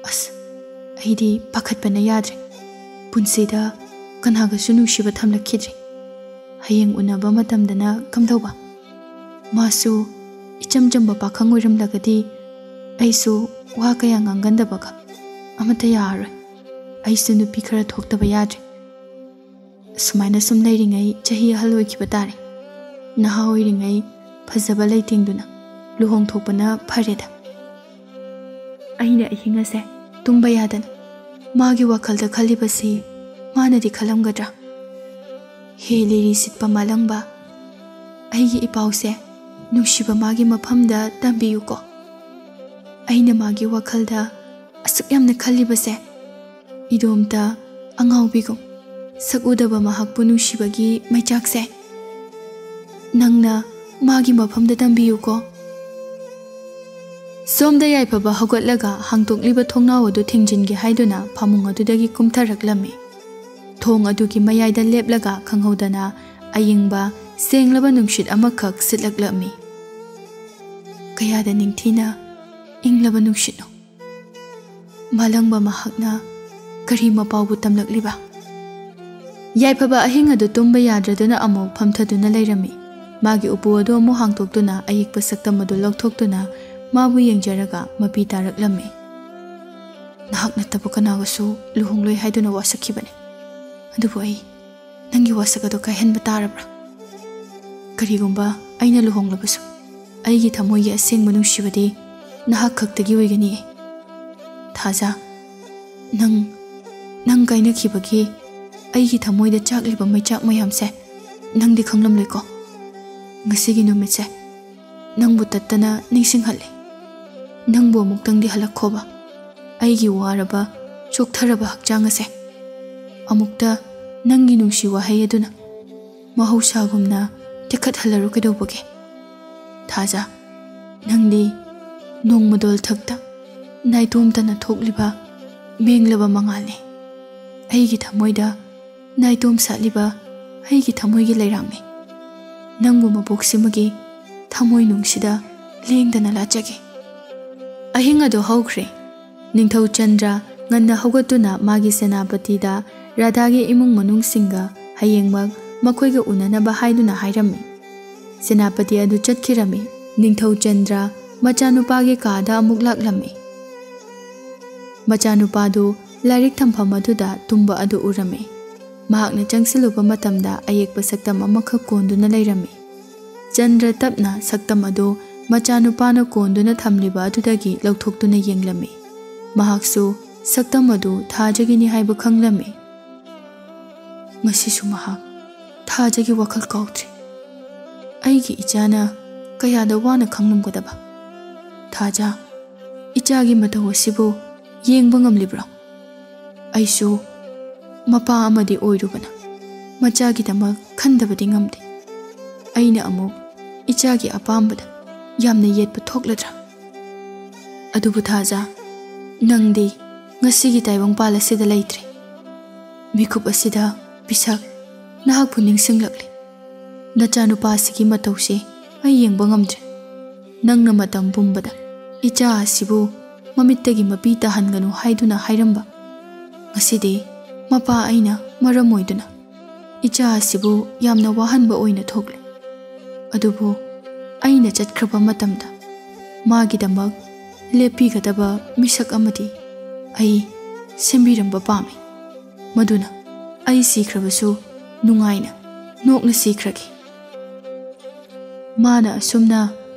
ꯑꯁ, ꯑꯩꯗꯤ ꯄꯥꯈꯠꯄꯅ ꯌꯥꯗ꯭ꯔꯦ꯫ ꯄꯨꯟꯁꯤꯗ ꯀꯅꯥꯒꯁꯨ ꯅꯨꯡꯁꯤꯕ ꯊꯝꯂꯛꯈꯤꯗ꯭ꯔꯤ꯫ ꯍꯌꯦꯡ ꯎꯅꯕ ꯃꯇꯝꯗꯅ ꯀꯝꯗꯧꯕ? ꯃꯥꯁꯨ ꯏꯆꯝ ꯆꯝꯕ ꯄꯥꯈꯪ ꯑꯣꯏꯔꯝꯂꯒꯗꯤ ꯑꯩꯁꯨ ꯋꯥ ꯀꯌꯥ ꯉꯥꯡꯒꯟꯗꯕꯒ ꯑꯃꯠꯇ ꯌꯥꯔꯔꯣꯏ꯫ ꯑꯩꯁꯨ ꯅꯨꯄꯤ ꯈꯔ ꯊꯣꯛꯇꯕ ꯌꯥꯗ꯭ꯔꯦ꯫ ꯁꯨꯃꯥꯏꯅ ꯁꯨꯝ ꯂꯩꯔꯤꯉꯩ ꯆꯍꯤ ꯑꯍꯜ ꯑꯣꯏꯈꯤꯕ ꯇꯥꯔꯦ꯫ ꯅꯍꯥ ꯑꯣꯏꯔꯤꯉꯩ ꯐꯖꯕ ꯂꯩꯇꯦꯡꯗꯨꯅ ꯂꯨꯍꯣꯡꯊꯣꯛꯄꯅ ꯐꯔꯦꯗ꯫ ꯑꯩꯅ ꯑꯍꯤꯡ ꯑꯁꯦ ꯇꯨꯝꯕ ꯌꯥꯗꯅ ꯃꯥꯒꯤ ꯋꯥꯈꯜꯗ ꯈꯜꯂꯤꯕꯁꯤ ꯃꯥꯅꯗꯤ ꯈꯜꯂꯝꯒꯗ꯭ꯔꯥ? ꯍꯦ ꯂꯤꯔꯤ ꯁꯤꯠꯄ ꯃꯥꯂꯪꯕ, ꯑꯩꯒꯤ ꯏꯄꯥꯎꯁꯦ ꯅꯨꯡꯁꯤꯕ ꯃꯥꯒꯤ ꯃꯐꯝꯗ ꯇꯝꯕꯤꯌꯨꯀꯣ꯫ ꯑꯩꯅ ꯃꯥꯒꯤ ꯋꯥꯈꯜꯗ ꯑꯁꯨꯛ ꯌꯥꯝꯅ ꯈꯜꯂꯤꯕꯁꯦ, ꯏꯗꯣꯝꯇ ꯑꯉꯥꯎꯕꯤꯒꯨꯝ ꯁꯛ ꯎꯗꯕ ꯃꯍꯥꯛꯄꯨ ꯅꯨꯡꯁꯤꯕꯒꯤ ꯃꯩꯆꯥꯛꯁꯦ ꯅꯪꯅ ꯃꯥꯒꯤ ꯃꯐꯝꯗ ꯇꯝꯕꯤꯌꯨꯀꯣ꯫ ꯁꯣꯝꯗ ꯌꯥꯏꯐꯕ ꯍꯧꯒꯠꯂꯒ ꯍꯥꯡꯗꯣꯛꯂꯤꯕ ꯊꯣꯡꯅꯥꯎ ꯑꯗꯨ ꯊꯤꯡꯖꯤꯟꯒꯦ ꯍꯥꯏꯗꯨꯅ ꯐꯃꯨꯡ ꯑꯗꯨꯗꯒꯤ ꯀꯨꯝꯊꯔꯛꯂꯝꯃꯤ꯫ ꯊꯣꯡ ꯑꯗꯨꯒꯤ ꯃꯌꯥꯏꯗ ꯂꯦꯞꯂꯒ ꯈꯪꯍꯧꯗꯅ ꯑꯏꯪꯕ, ꯁꯦꯡꯂꯕ ꯅꯨꯡꯁꯤꯠ ꯑꯃꯈꯛ ꯁꯤꯠꯂꯛꯂꯝꯃꯤ꯫ ꯀꯌꯥꯗ ꯅꯤꯡꯊꯤꯅ ꯏꯪꯂꯕ ꯅꯨꯡꯁꯤꯠꯅꯣ! ꯃꯥꯂꯪꯕ ꯃꯍꯥꯛꯅ ꯀꯔꯤ ꯃꯄꯥꯎꯕꯨ ꯇꯝꯂꯛꯂꯤꯕ? ꯌꯥꯏꯐꯕ ꯑꯍꯤꯡ ꯑꯗꯨ ꯇꯨꯝꯕ ꯌꯥꯗ꯭ꯔꯗꯨꯅ ꯑꯃꯨꯛ ꯐꯝꯊꯗꯨꯅ ꯂꯩꯔꯝꯃꯤ꯫ ꯃꯥꯒꯤ ꯎꯄꯨ ꯑꯗꯨ ꯑꯃꯨꯛ ꯍꯥꯡꯗꯣꯛꯇꯨꯅ ꯑꯌꯦꯛꯄ ꯁꯛꯇꯝ ꯑꯗꯨ ꯂꯧꯊꯣꯛꯇꯨꯅ ꯃꯥꯕꯨ ꯌꯦꯡꯖꯔꯒ ꯃꯄꯤ ꯇꯥꯔꯛꯂꯝꯃꯤ꯫ "ꯅꯍꯥꯛ ꯅꯠꯇꯕ ꯀꯅꯥꯒꯁꯨ ꯂꯨꯍꯣꯡꯂꯣꯏ ꯍꯥꯏꯗꯨꯅ ꯋꯥꯁꯛꯈꯤꯕꯅꯤ꯫ ꯑꯗꯨꯕꯨ ꯑꯩ ꯅꯪꯒꯤ ꯋꯥꯁꯛ ꯑꯗꯨ ꯀꯥꯏꯍꯟꯕ ꯇꯥꯔꯕ꯭ꯔꯥ? ꯀꯔꯤꯒꯨꯝꯕ ꯑꯩꯅ ꯂꯨꯍꯣꯡꯂꯕꯁꯨ ꯑꯩꯒꯤ ꯊꯃꯣꯏꯒꯤ ꯑꯁꯦꯡꯕ ꯅꯨꯡꯁꯤꯕꯗꯤ ꯅꯍꯥꯛ ꯈꯛꯇꯒꯤ ꯑꯣꯏꯒꯅꯤ꯫ ꯊꯥꯖ, ꯅꯪ, ꯅꯪ ꯀꯥꯏꯅꯈꯤꯕꯒꯤ ꯑꯩꯒꯤ ꯊꯃꯣꯏꯗ ꯆꯥꯛꯂꯤꯕ ꯃꯩꯆꯥꯛ ꯃꯌꯥꯝꯁꯦ ꯅꯪꯗꯤ ꯈꯪꯂꯝꯂꯣꯏꯀꯣ꯫ ꯉꯁꯤꯒꯤ ꯅꯨꯃꯤꯠꯁꯦ ꯅꯪꯕꯨ ꯇꯠꯇꯅ ꯅꯤꯡꯁꯤꯡꯍꯜꯂꯤ꯫ ꯅꯪꯕꯨ ꯑꯃꯨꯛꯇꯪꯗꯤ ꯍꯜꯂꯛꯈꯣꯕ, ꯑꯩꯒꯤ ꯋꯥꯔꯕ, ꯆꯣꯛꯊꯔꯕ ꯍꯛꯆꯥꯡ ꯑꯁꯦ꯫ ꯑꯃꯨꯛꯇ ꯅꯪꯒꯤ ꯅꯨꯡꯁꯤ ꯋꯥꯍꯩ ꯑꯗꯨꯅ ꯃꯍꯧꯁꯥꯒꯨꯝꯅ ꯇꯦꯛꯈꯠꯍꯜꯂꯔꯨ ꯀꯩꯗꯧꯕꯒꯦ? ꯊꯥꯖ, ꯅꯪꯗꯤ ꯅꯣꯡꯃꯗꯣꯜ ꯊꯛꯇ ꯅꯥꯏꯇꯣꯝꯇꯅ ꯊꯣꯛꯂꯤꯕ ꯃꯦꯡꯂꯕ ꯃꯉꯥꯜꯅꯤ꯫ ꯑꯩꯒꯤ ꯊꯃꯣꯏꯗ ꯅꯥꯏꯇꯣꯝ ꯁꯥꯠꯂꯤꯕ ꯑꯩꯒꯤ ꯊꯃꯣꯏꯒꯤ ꯂꯩꯔꯥꯡꯅꯤ꯫ ꯅꯪꯕꯨ ꯃꯄꯣꯛꯁꯤꯃꯒꯤ ꯊꯃꯣꯏꯅꯨꯡꯁꯤꯗ ꯂꯦꯡꯗꯅ ꯂꯥꯠꯆꯒꯦ꯫ ꯑꯍꯤꯡ ꯑꯗꯨ ꯍꯧꯈ꯭ꯔꯦ꯫ ꯅꯤꯡꯊꯧ ꯆꯟꯗ꯭ꯔ ꯉꯟꯅ ꯍꯧꯒꯠꯇꯨꯅ ꯃꯥꯒꯤ ꯁꯦꯅꯥꯄꯇꯤꯗ ꯔꯥꯙꯥꯒꯤ ꯏꯃꯨꯡ ꯃꯅꯨꯡꯁꯤꯡꯒ ꯍꯌꯦꯡꯃꯛ ꯃꯈꯣꯏꯒ ꯎꯅꯅꯕ ꯍꯥꯏꯗꯨꯅ ꯍꯥꯏꯔꯝꯃꯤ꯫ ꯁꯦꯅꯥꯄꯇꯤ ꯑꯗꯨ ꯆꯠꯈꯤꯔꯝꯃꯤ꯫ ꯅꯤꯡꯊꯧ ꯆꯟꯗ꯭ꯔ ꯃꯆꯥꯅꯨꯄꯥꯒꯤ ꯀꯥꯗ ꯑꯃꯨꯛ ꯂꯥꯛꯂꯝꯃꯤ꯫ ꯃꯆꯥꯅꯨꯄꯥꯗꯨ ꯂꯥꯏꯔꯤꯛ ꯊꯝꯐꯝ ꯑꯗꯨꯗ ꯇꯨꯝꯕ ꯑꯗꯨ ꯎꯔꯝꯃꯤ꯫ ꯃꯍꯥꯛꯅ ꯆꯪꯁꯤꯜꯂꯨꯕ ꯃꯇꯝꯗ ꯑꯌꯦꯛꯄ ꯁꯛꯇꯝ ꯑꯃꯈꯛ ꯀꯣꯟꯗꯨꯅ ꯂꯩꯔꯝꯃꯤ꯫ ꯆꯟꯗ꯭ꯔ ꯇꯞꯅ ꯁꯛꯇꯝ ꯑꯗꯨ ꯃꯆꯥꯅꯨꯄꯥꯅ ꯀꯣꯟꯗꯨꯅ ꯊꯝꯂꯤꯕ ꯑꯗꯨꯗꯒꯤ ꯂꯧꯊꯣꯛꯇꯨꯅ ꯌꯦꯡꯂꯝꯃꯤ꯫ ꯃꯍꯥꯛꯁꯨ ꯁꯛꯇꯝ ꯑꯗꯨ ꯊꯥꯖꯒꯤꯅꯤ ꯍꯥꯏꯕ ꯈꯪꯂꯝꯃꯤ꯫ ꯉꯁꯤꯁꯨ ꯃꯍꯥꯛ ꯊꯥꯖꯒꯤ ꯋꯥꯈꯜ ꯀꯥꯎꯗ꯭ꯔꯤ꯫ ꯑꯩꯒꯤ ꯏꯆꯥꯅ ꯀꯌꯥꯗ ꯋꯥꯅ ꯈꯪꯂꯝꯒꯗꯕ꯫ ꯊꯥꯖ, ꯏꯆꯥꯒꯤ ꯃꯇꯧ ꯑꯁꯤꯕꯨ ꯌꯦꯡꯕ ꯉꯝꯂꯤꯕ꯭ꯔꯣ? ꯑꯩꯁꯨ ꯃꯄꯥ ꯑꯃꯗꯤ ꯑꯣꯏꯔꯨꯕꯅ ꯃꯆꯥꯒꯤꯗꯃꯛ ꯈꯟꯗꯕꯗꯤ ꯉꯝꯗꯦ꯫ ꯑꯩꯅ ꯑꯃꯨꯛ ꯏꯆꯥꯒꯤ ꯑꯄꯥꯝꯕꯗ ꯌꯥꯝꯅ ꯌꯦꯠꯄ ꯊꯣꯛꯂꯗ꯭ꯔꯥ? ꯑꯗꯨꯕꯨ ꯊꯥꯖ, ꯅꯪꯗꯤ ꯉꯁꯤꯒꯤ ꯇꯥꯏꯕꯪꯄꯥꯜ ꯑꯁꯤꯗ ꯂꯩꯇ꯭ꯔꯦ꯫ ꯃꯤꯀꯨꯞ ꯑꯁꯤꯗ ꯄꯤꯁꯛ ꯅꯍꯥꯛꯄꯨ ꯅꯤꯡꯁꯤꯡꯂꯛꯂꯦ꯫ ꯅꯆꯥꯅꯨꯄꯥ ꯑꯁꯤꯒꯤ ꯃꯇꯧꯁꯦ ꯑꯩ ꯌꯦꯡꯕ ꯉꯝꯗ꯭ꯔꯦ꯫ ꯅꯪꯅ ꯃꯇꯝ ꯄꯨꯝꯕꯗ ꯏꯆꯥ ꯑꯁꯤꯕꯨ ꯃꯃꯤꯠꯇꯒꯤ ꯃꯄꯤ ꯇꯥꯍꯟꯒꯅꯨ ꯍꯥꯏꯗꯨꯅ ꯍꯥꯏꯔꯝꯕ꯫ ꯉꯁꯤꯗꯤ ꯃꯄꯥ ꯑꯩꯅ ꯃꯔꯝ ꯑꯣꯏꯗꯨꯅ ꯏꯆꯥ ꯑꯁꯤꯕꯨ ꯌꯥꯝꯅ ꯋꯥꯍꯟꯕ ꯑꯣꯏꯅ ꯊꯣꯛꯂꯦ꯫ ꯑꯗꯨꯕꯨ ꯑꯩꯅ ꯆꯠꯈ꯭ꯔꯕ ꯃꯇꯝꯗ ꯃꯥꯒꯤꯗꯃꯛ ꯂꯦꯞꯄꯤꯒꯗꯕ ꯃꯤꯁꯛ ꯑꯃꯗꯤ ꯑꯩ ꯁꯦꯝꯕꯤꯔꯝꯕ ꯄꯥꯝꯃꯤ꯫ ꯃꯗꯨꯅ ꯑꯩ ꯁꯤꯈ꯭ꯔꯕꯁꯨ ꯅꯨꯡꯉꯥꯏꯅ ꯅꯣꯛꯅ ꯁꯤꯈ꯭ꯔꯒꯦ꯫ ꯃꯥꯅ ꯑꯁꯨꯝꯅ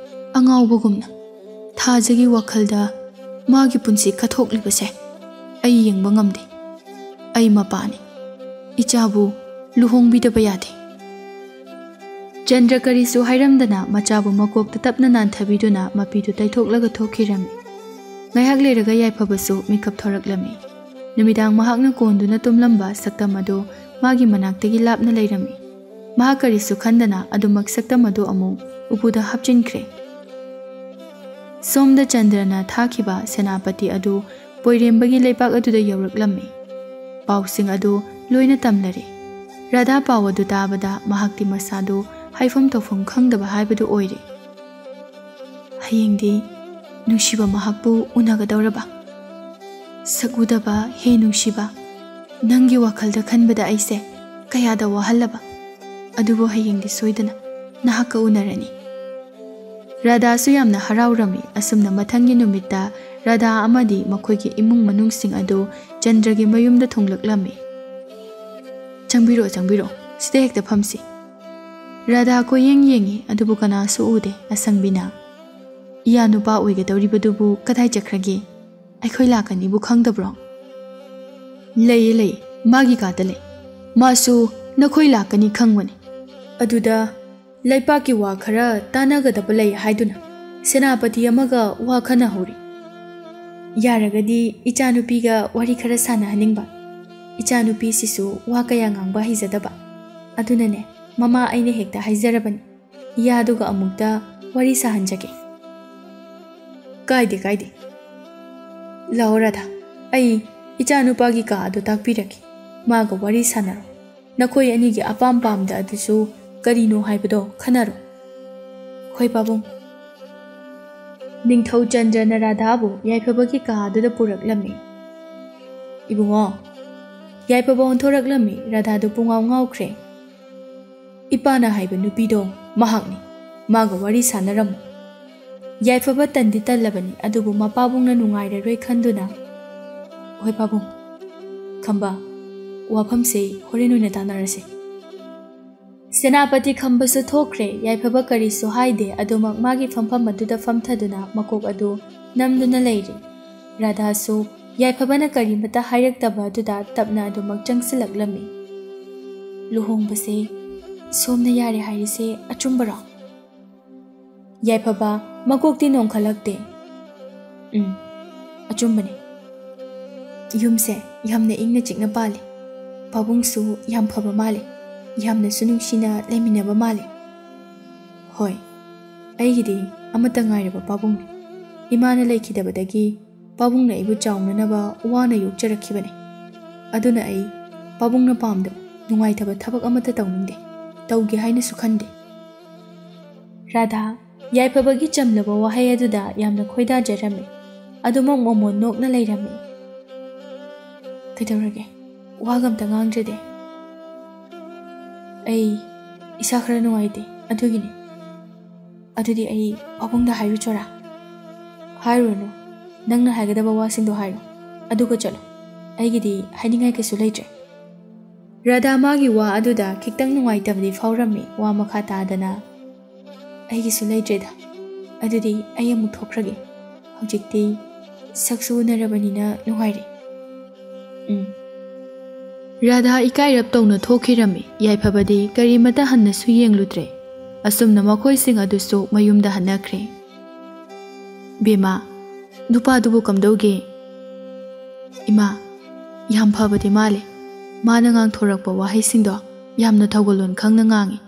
ꯑꯉꯥꯎꯕꯒꯨꯝꯅ ꯊꯥꯖꯒꯤ ꯋꯥꯈꯜꯗ ꯃꯥꯒꯤ ꯄꯨꯟꯁꯤ ꯀꯠꯊꯣꯛꯂꯤꯕꯁꯦ ꯑꯩ ꯌꯦꯡꯕ ꯉꯝꯗꯦ꯫ ꯑꯩ ꯃꯄꯥꯅꯤ꯫ ꯏꯆꯥꯕꯨ ꯂꯨꯍꯣꯡꯕꯤꯗꯕ ꯌꯥꯗꯦ꯫ ꯆꯟꯗ꯭ꯔ ꯀꯔꯤꯁꯨ ꯍꯥꯏꯔꯝꯗꯅ ꯃꯆꯥꯕꯨ ꯃꯀꯣꯛꯇ ꯇꯞꯅ ꯅꯥꯟꯊꯕꯤꯗꯨꯅ ꯃꯄꯤꯗꯨ ꯇꯩꯊꯣꯛꯂꯒ ꯊꯣꯛꯈꯤꯔꯝꯃꯤ꯫ ꯉꯥꯏꯍꯥꯛ ꯂꯩꯔꯒ ꯌꯥꯏꯐꯕꯁꯨ ꯃꯤꯀꯞ ꯊꯣꯔꯛꯂꯝꯃꯤ꯫ ꯅꯨꯃꯤꯗꯥꯡ ꯃꯍꯥꯛꯅ ꯀꯣꯟꯗꯨꯅ ꯇꯨꯝꯂꯝꯕ ꯁꯛꯇꯝ ꯑꯗꯨ ꯃꯥꯒꯤ ꯃꯅꯥꯛꯇꯒꯤ ꯂꯥꯞꯅ ꯂꯩꯔꯝꯃꯤ꯫ ꯃꯍꯥꯛ ꯀꯔꯤꯁꯨ ꯈꯟꯗꯅ ꯑꯗꯨꯃꯛ ꯁꯛꯇꯝ ꯑꯗꯨ ꯑꯃꯨꯛ ꯎꯄꯨꯗ ꯍꯥꯞꯆꯤꯟꯈ꯭ꯔꯦ꯫ ꯁꯣꯝꯗ ꯆꯟꯗ꯭ꯔꯅ ꯊꯥꯈꯤꯕ ꯁꯦꯅꯥꯄꯇꯤ ꯑꯗꯨ ꯄꯣꯏꯔꯦꯝꯕꯒꯤ ꯂꯩꯕꯥꯛ ꯑꯗꯨꯗ ꯌꯧꯔꯛꯂꯝꯃꯤ꯫ ꯄꯥꯎꯁꯤꯡ ꯑꯗꯨ ꯂꯣꯏꯅ ꯇꯝꯂꯔꯦ꯫ ꯔꯥꯙꯥ ꯄꯥꯎ ꯑꯗꯨ ꯇꯥꯕꯗ ꯃꯍꯥꯛꯇꯤ ꯃꯁꯥꯗꯨ ꯍꯥꯏꯐꯝ ꯇꯧꯐꯝ ꯈꯪꯗꯕ ꯍꯥꯏꯕꯗꯨ ꯑꯣꯏꯔꯦ꯫ ꯍꯌꯦꯡꯗꯤ ꯅꯨꯡꯁꯤꯕ ꯃꯍꯥꯛꯄꯨ ꯎꯅꯒꯗꯧꯔꯕ꯫ ꯁꯛ ꯎꯗꯕ ꯍꯦ ꯅꯨꯡꯁꯤꯕ, ꯅꯪꯒꯤ ꯋꯥꯈꯜꯗ ꯈꯟꯕꯗ ꯑꯩꯁꯦ ꯀꯌꯥꯗ ꯋꯥꯍꯜꯂꯕ꯫ ꯑꯗꯨꯕꯨ ꯍꯌꯦꯡꯗꯤ ꯁꯣꯏꯗꯅ ꯅꯍꯥꯛꯀ ꯎꯅꯔꯅꯤ꯫ ꯔꯥꯙꯥꯁꯨ ꯌꯥꯝꯅ ꯍꯔꯥꯎꯔꯝꯃꯤ꯫ ꯑꯁꯨꯝꯅ ꯃꯊꯪꯒꯤ ꯅꯨꯃꯤꯠꯇ ꯔꯥꯙꯥ ꯑꯃꯗꯤ ꯃꯈꯣꯏꯒꯤ ꯏꯃꯨꯡ ꯃꯅꯨꯡꯁꯤꯡ ꯑꯗꯨ ꯆꯟꯗ꯭ꯔꯒꯤ ꯃꯌꯨꯝꯗ ꯊꯨꯡꯂꯛꯂꯝꯃꯤ꯫ "ꯆꯪꯕꯤꯔꯛꯑꯣ, ꯆꯪꯕꯤꯔꯛꯑꯣ, ꯁꯤꯗ ꯍꯦꯛꯇ ꯐꯝꯁꯤ꯫" ꯔꯥꯙꯥ ꯀꯣꯏꯌꯦꯡ ꯌꯦꯡꯉꯤ, ꯑꯗꯨꯕꯨ ꯀꯅꯥꯁꯨ ꯎꯗꯦ꯫ ꯑꯁꯪꯕꯤꯅ, "ꯏꯌꯥ ꯅꯨꯄꯥ ꯑꯣꯏꯒꯗꯧꯔꯤꯕꯗꯨꯕꯨ ꯀꯗꯥꯏ ꯆꯠꯈ꯭ꯔꯒꯦ? ꯑꯩꯈꯣꯏ ꯂꯥꯛꯀꯅꯤꯕꯨ ꯈꯪꯗꯕ꯭ꯔꯣ?" "ꯂꯩꯌꯦ, ꯂꯩꯌꯦ, ꯃꯥꯒꯤ ꯀꯥꯗ ꯂꯩ꯫ ꯃꯥꯁꯨ ꯅꯈꯣꯏ ꯂꯥꯛꯀꯅꯤ ꯈꯪꯕꯅꯤ꯫ ꯑꯗꯨꯗ ꯂꯩꯄꯥꯛꯀꯤ ꯋꯥ ꯈꯔ ꯇꯥꯟꯅꯒꯗꯕ ꯂꯩ ꯍꯥꯏꯗꯨꯅ ꯁꯦꯅꯥꯄꯇꯤ ꯑꯃꯒ ꯋꯥ ꯈꯟꯅꯍꯧꯔꯤ꯫ ꯌꯥꯔꯒꯗꯤ ꯏꯆꯥꯅꯨꯄꯤꯒ ꯋꯥꯔꯤ ꯈꯔ ꯁꯥꯟꯅꯍꯟꯅꯤꯡꯕ꯫ ꯏꯆꯥꯅꯨꯄꯤꯁꯤꯁꯨ ꯋꯥ ꯀꯌꯥ ꯉꯥꯡꯕ ꯍꯩꯖꯗꯕ꯫ ꯑꯗꯨꯅꯅꯦ, ꯃꯃꯥ, ꯑꯩꯅ ꯍꯦꯛꯇ ꯍꯥꯏꯖꯔꯕꯅꯤ, ꯏꯌꯥꯗꯨꯒ ꯑꯃꯨꯛꯇ ꯋꯥꯔꯤ ꯁꯥꯍꯟꯖꯒꯦ꯫" "ꯀꯥꯏꯗꯦ, ꯀꯥꯏꯗꯦ꯫ ꯂꯥꯛꯑꯣ ꯔꯥꯙꯥ, ꯑꯩ ꯏꯆꯥꯅꯨꯄꯥꯒꯤ ꯀꯥ ꯑꯗꯨ ꯇꯥꯛꯄꯤꯔꯒꯦ꯫ ꯃꯥꯒ ꯋꯥꯔꯤ ꯁꯥꯟꯅꯔꯣ꯫ ꯅꯈꯣꯏ ꯑꯅꯤꯒꯤ ꯑꯄꯥꯝ ꯄꯥꯝꯗ ꯑꯗꯨꯁꯨ ꯀꯔꯤꯅꯣ ꯍꯥꯏꯕꯗꯣ ꯈꯟꯅꯔꯣ꯫" "ꯍꯣꯏ ꯄꯥꯕꯨꯡ꯫" ꯅꯤꯡꯊꯧ ꯆꯟꯗ꯭ꯔꯅ ꯔꯥꯙꯥꯕꯨ ꯌꯥꯏꯐꯕꯒꯤ ꯀꯥ ꯑꯗꯨꯗ ꯄꯨꯔꯛꯂꯝꯃꯤ꯫ "ꯏꯕꯨꯡꯉꯣ꯫" ꯌꯥꯏꯐꯕ ꯑꯣꯟꯊꯣꯔꯛꯂꯝꯃꯤ꯫ ꯔꯥꯙꯥꯗꯨ ꯄꯨꯡꯉꯥꯎ ꯉꯥꯎꯈ꯭ꯔꯦ꯫ "ꯏꯄꯥꯅ ꯍꯥꯏꯕ ꯅꯨꯄꯤꯗꯣ ꯃꯍꯥꯛꯅꯤ꯫ ꯃꯥꯒ ꯋꯥꯔꯤ ꯁꯥꯟꯅꯔꯝꯃꯨ꯫" ꯌꯥꯏꯐꯕ ꯇꯟꯗꯤ ꯇꯜꯂꯕꯅꯤ, ꯑꯗꯨꯕꯨ ꯃꯄꯥꯕꯨꯡꯅ ꯅꯨꯡꯉꯥꯏꯔꯔꯣꯏ ꯈꯟꯗꯨꯅ, "ꯍꯣꯏ ꯄꯥꯕꯨꯡ꯫" "ꯈꯝꯕ, ꯋꯥꯐꯝꯁꯦ ꯍꯣꯔꯦꯟ ꯑꯣꯏꯅ ꯇꯥꯟꯅꯔꯁꯦ꯫" ꯁꯦꯅꯥꯄꯇꯤ ꯈꯝꯕꯁꯨ ꯊꯣꯛꯈ꯭ꯔꯦ꯫ ꯌꯥꯏꯐꯕ ꯀꯔꯤꯁꯨ ꯍꯥꯏꯗꯦ, ꯑꯗꯨꯃꯛ ꯃꯥꯒꯤ ꯐꯝꯐꯝ ꯑꯗꯨꯗ ꯐꯝꯊꯗꯨꯅ ꯃꯀꯣꯛ ꯑꯗꯨ ꯅꯝꯗꯨꯅ ꯂꯩꯔꯤ꯫ ꯔꯥꯙꯥꯁꯨ ꯌꯥꯏꯐꯕꯅ ꯀꯔꯤꯃꯇ ꯍꯥꯏꯔꯛꯇꯕ ꯑꯗꯨꯗ ꯇꯞꯅ ꯑꯗꯨꯃꯛ ꯆꯪꯁꯤꯜꯂꯛꯂꯝꯃꯤ꯫ "ꯂꯨꯍꯣꯡꯕꯁꯦ ꯁꯣꯝꯅ ꯌꯥꯔꯦ ꯍꯥꯏꯔꯤꯁꯦ ꯑꯆꯨꯝꯕꯔꯣ?" ꯌꯥꯏꯐꯕ ꯃꯀꯣꯛꯇꯤ ꯅꯣꯡꯈꯠꯂꯛꯇꯦ꯫ "ꯎꯝ, ꯑꯆꯨꯝꯕꯅꯤ꯫ ꯌꯨꯝꯁꯦ ꯌꯥꯝꯅ ꯏꯪꯅ ꯆꯤꯛꯅ ꯄꯥꯜꯂꯤ꯫ ꯄꯥꯕꯨꯡꯁꯨ ꯌꯥꯝ ꯐꯕ ꯃꯥꯜꯂꯤ꯫ ꯌꯥꯝꯅꯁꯨ ꯅꯨꯡꯁꯤꯅ ꯂꯩꯃꯤꯟꯅꯕ ꯃꯥꯜꯂꯤ꯫" "ꯍꯣꯏ, ꯑꯩꯒꯤꯗꯤ ꯑꯃꯠꯇ ꯉꯥꯏꯔꯕ ꯄꯥꯕꯨꯡꯅꯤ꯫ ꯏꯃꯥꯅ ꯂꯩꯈꯤꯗꯕꯗꯒꯤ ꯄꯥꯕꯨꯡꯅ ꯑꯩꯕꯨ ꯆꯥꯎꯅꯅꯕ ꯋꯥꯅ ꯌꯣꯛꯆꯔꯛꯈꯤꯕꯅꯤ꯫ ꯑꯗꯨꯅ ꯑꯩ ꯄꯥꯕꯨꯡꯅ ꯄꯥꯝꯗꯕ ꯅꯨꯡꯉꯥꯏꯇꯕ ꯊꯕꯛ ꯑꯃꯠꯇ ꯇꯧꯅꯤꯡꯗꯦ, ꯇꯧꯒꯦ ꯍꯥꯏꯅꯁꯨ ꯈꯟꯗꯦ꯫ ꯔꯥꯙꯥ ꯌꯥꯏꯐꯕꯒꯤ ꯆꯝꯂꯕ ꯋꯥꯍꯩ ꯑꯗꯨꯗ ꯌꯥꯝꯅ ꯈꯣꯏꯗꯥꯖꯔꯝꯃꯤ꯫ ꯑꯗꯨꯃꯛ ꯃꯣꯃꯣꯟ ꯅꯣꯛꯅ ꯂꯩꯔꯝꯃꯤ꯫ "ꯀꯩꯗꯧꯔꯒꯦ? ꯋꯥꯒ ꯑꯝꯇ ꯉꯥꯡꯗ꯭ꯔꯗꯤ?" "ꯑꯩ ꯏꯁꯥ ꯈꯔ ꯅꯨꯡꯉꯥꯏꯇꯦ, ꯑꯗꯨꯒꯤꯅꯤ꯫ ꯑꯗꯨꯗꯤ ꯑꯩ ꯄꯥꯕꯨꯡꯗ ꯍꯥꯏꯔꯨꯆꯣꯔꯥ?" "ꯍꯥꯏꯔꯨꯔꯅꯨ꯫ ꯅꯪꯅ ꯍꯥꯏꯒꯗꯕ ꯋꯥꯁꯤꯡꯗꯣ ꯍꯥꯏꯔꯣ, ꯑꯗꯨꯒ ꯆꯠꯂꯣ꯫ ꯑꯩꯒꯤꯗꯤ ꯍꯥꯏꯅꯤꯡꯉꯥꯏ ꯀꯩꯁꯨ ꯂꯩꯇ꯭ꯔꯦ꯫" ꯔꯥꯙꯥ ꯃꯥꯒꯤ ꯋꯥ ꯑꯗꯨꯗ ꯈꯤꯇꯪ ꯅꯨꯡꯉꯥꯏꯇꯕꯗꯤ ꯐꯥꯎꯔꯝꯃꯤ꯫ ꯋꯥ ꯃꯈꯥ ꯇꯥꯗꯅ, "ꯑꯩꯒꯤꯁꯨ ꯂꯩꯇ꯭ꯔꯦꯗ꯫ ꯑꯗꯨꯗꯤ ꯑꯩ ꯑꯃꯨꯛ ꯊꯣꯛꯈ꯭ꯔꯒꯦ꯫ ꯍꯧꯖꯤꯛꯇꯤ ꯁꯛꯁꯨ ꯎꯅꯔꯕꯅꯤꯅ ꯅꯨꯡꯉꯥꯏꯔꯦ꯫" ꯎꯝ꯫ ꯔꯥꯙꯥ ꯏꯀꯥꯏꯔꯞ ꯇꯧꯅ ꯊꯣꯛꯈꯤꯔꯝꯃꯤ꯫ ꯌꯥꯏꯐꯕꯗꯤ ꯀꯔꯤꯃꯇ ꯍꯟꯅꯁꯨ ꯌꯦꯡꯂꯨꯗ꯭ꯔꯦ꯫ ꯑꯁꯨꯝꯅ ꯃꯈꯣꯏꯁꯤꯡ ꯑꯗꯨꯁꯨ ꯃꯌꯨꯝꯗ ꯍꯟꯅꯈ꯭ꯔꯦ꯫ "ꯕꯦꯝꯃ, ꯅꯨꯄꯥꯗꯨꯕꯨ ꯀꯝꯗꯧꯒꯦ?" "ꯏꯃꯥ, ꯌꯥꯝ ꯐꯕꯗꯤ ꯃꯥꯜꯂꯦ꯫ ꯃꯥꯅ ꯉꯥꯡꯊꯣꯔꯛꯄ ꯋꯥꯍꯩꯁꯤꯡꯗꯣ ꯌꯥꯝꯅ ꯊꯧꯒꯜꯂꯣꯟ ꯈꯪꯅ ꯉꯥꯡꯉꯤ꯫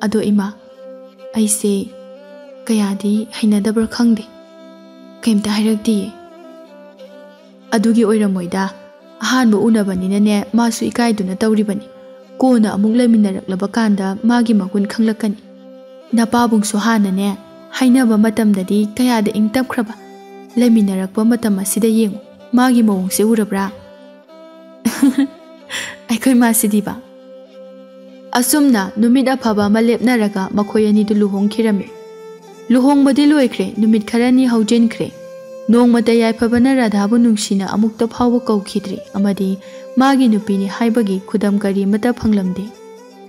ꯑꯗꯣ ꯏꯃꯥ, ꯑꯩꯁꯦ ꯀꯌꯥꯗꯤ ꯍꯩꯅꯗꯕ꯭ꯔꯥ ꯈꯪꯗꯦ꯫ ꯀꯩꯝꯇ ꯍꯥꯏꯔꯛꯇꯤꯌꯦ꯫" "ꯑꯗꯨꯒꯤ ꯑꯣꯏꯔꯝꯃꯣꯏꯗ꯫ ꯑꯍꯥꯟꯕ ꯎꯅꯕꯅꯤꯅꯅꯦ, ꯃꯥꯁꯨ ꯏꯀꯥꯏꯗꯨꯅ ꯇꯧꯔꯤꯕꯅꯤ꯫ ꯀꯣꯟꯅ ꯑꯃꯨꯛ ꯂꯩꯃꯤꯟꯅꯔꯛꯂꯕ ꯀꯥꯟꯗ ꯃꯥꯒꯤ ꯃꯒꯨꯟ ꯈꯪꯂꯛꯀꯅꯤ꯫ ꯅꯄꯥꯕꯨꯡꯁꯨ ꯍꯥꯟꯅꯅꯦ, ꯍꯥꯏꯅꯕ ꯃꯇꯝꯗꯗꯤ ꯀꯌꯥꯗ ꯏꯪ ꯇꯞꯈ꯭ꯔꯕ꯫ ꯂꯩꯃꯤꯟꯅꯔꯛꯄ ꯃꯇꯝ ꯑꯁꯤꯗ ꯌꯦꯡꯉꯨ, ꯃꯥꯒꯤ ꯃꯑꯣꯡꯁꯦ ꯎꯔꯕ꯭ꯔꯥ?" ꯑꯩꯈꯣꯏ ꯃꯥꯁꯤꯗꯤꯕ꯫ ꯑꯁꯨꯝꯅ ꯅꯨꯃꯤꯠ ꯑꯐꯕ ꯑꯃ ꯂꯦꯞꯅꯔꯒ ꯃꯈꯣꯏ ꯑꯅꯤꯗꯨ ꯂꯨꯍꯣꯡꯈꯤꯔꯝꯃꯤ꯫ ꯂꯨꯍꯣꯡꯕꯗꯤ ꯂꯣꯏꯈ꯭ꯔꯦ, ꯅꯨꯃꯤꯠ ꯈꯔꯅꯤ ꯍꯧꯖꯤꯟꯈ꯭ꯔꯦ꯫ ꯅꯣꯡꯃꯇ ꯌꯥꯏꯐꯕꯅ ꯔꯥꯙꯥꯕꯨ ꯅꯨꯡꯁꯤꯅ ꯑꯃꯨꯛꯇ ꯐꯥꯎꯕ ꯀꯧꯈꯤꯗ꯭ꯔꯤ, ꯑꯃꯗꯤ ꯃꯥꯒꯤ ꯅꯨꯄꯤꯅꯤ ꯍꯥꯏꯕꯒꯤ ꯈꯨꯗꯝ ꯀꯔꯤꯃꯠꯇ ꯐꯪꯂꯝꯗꯦ꯫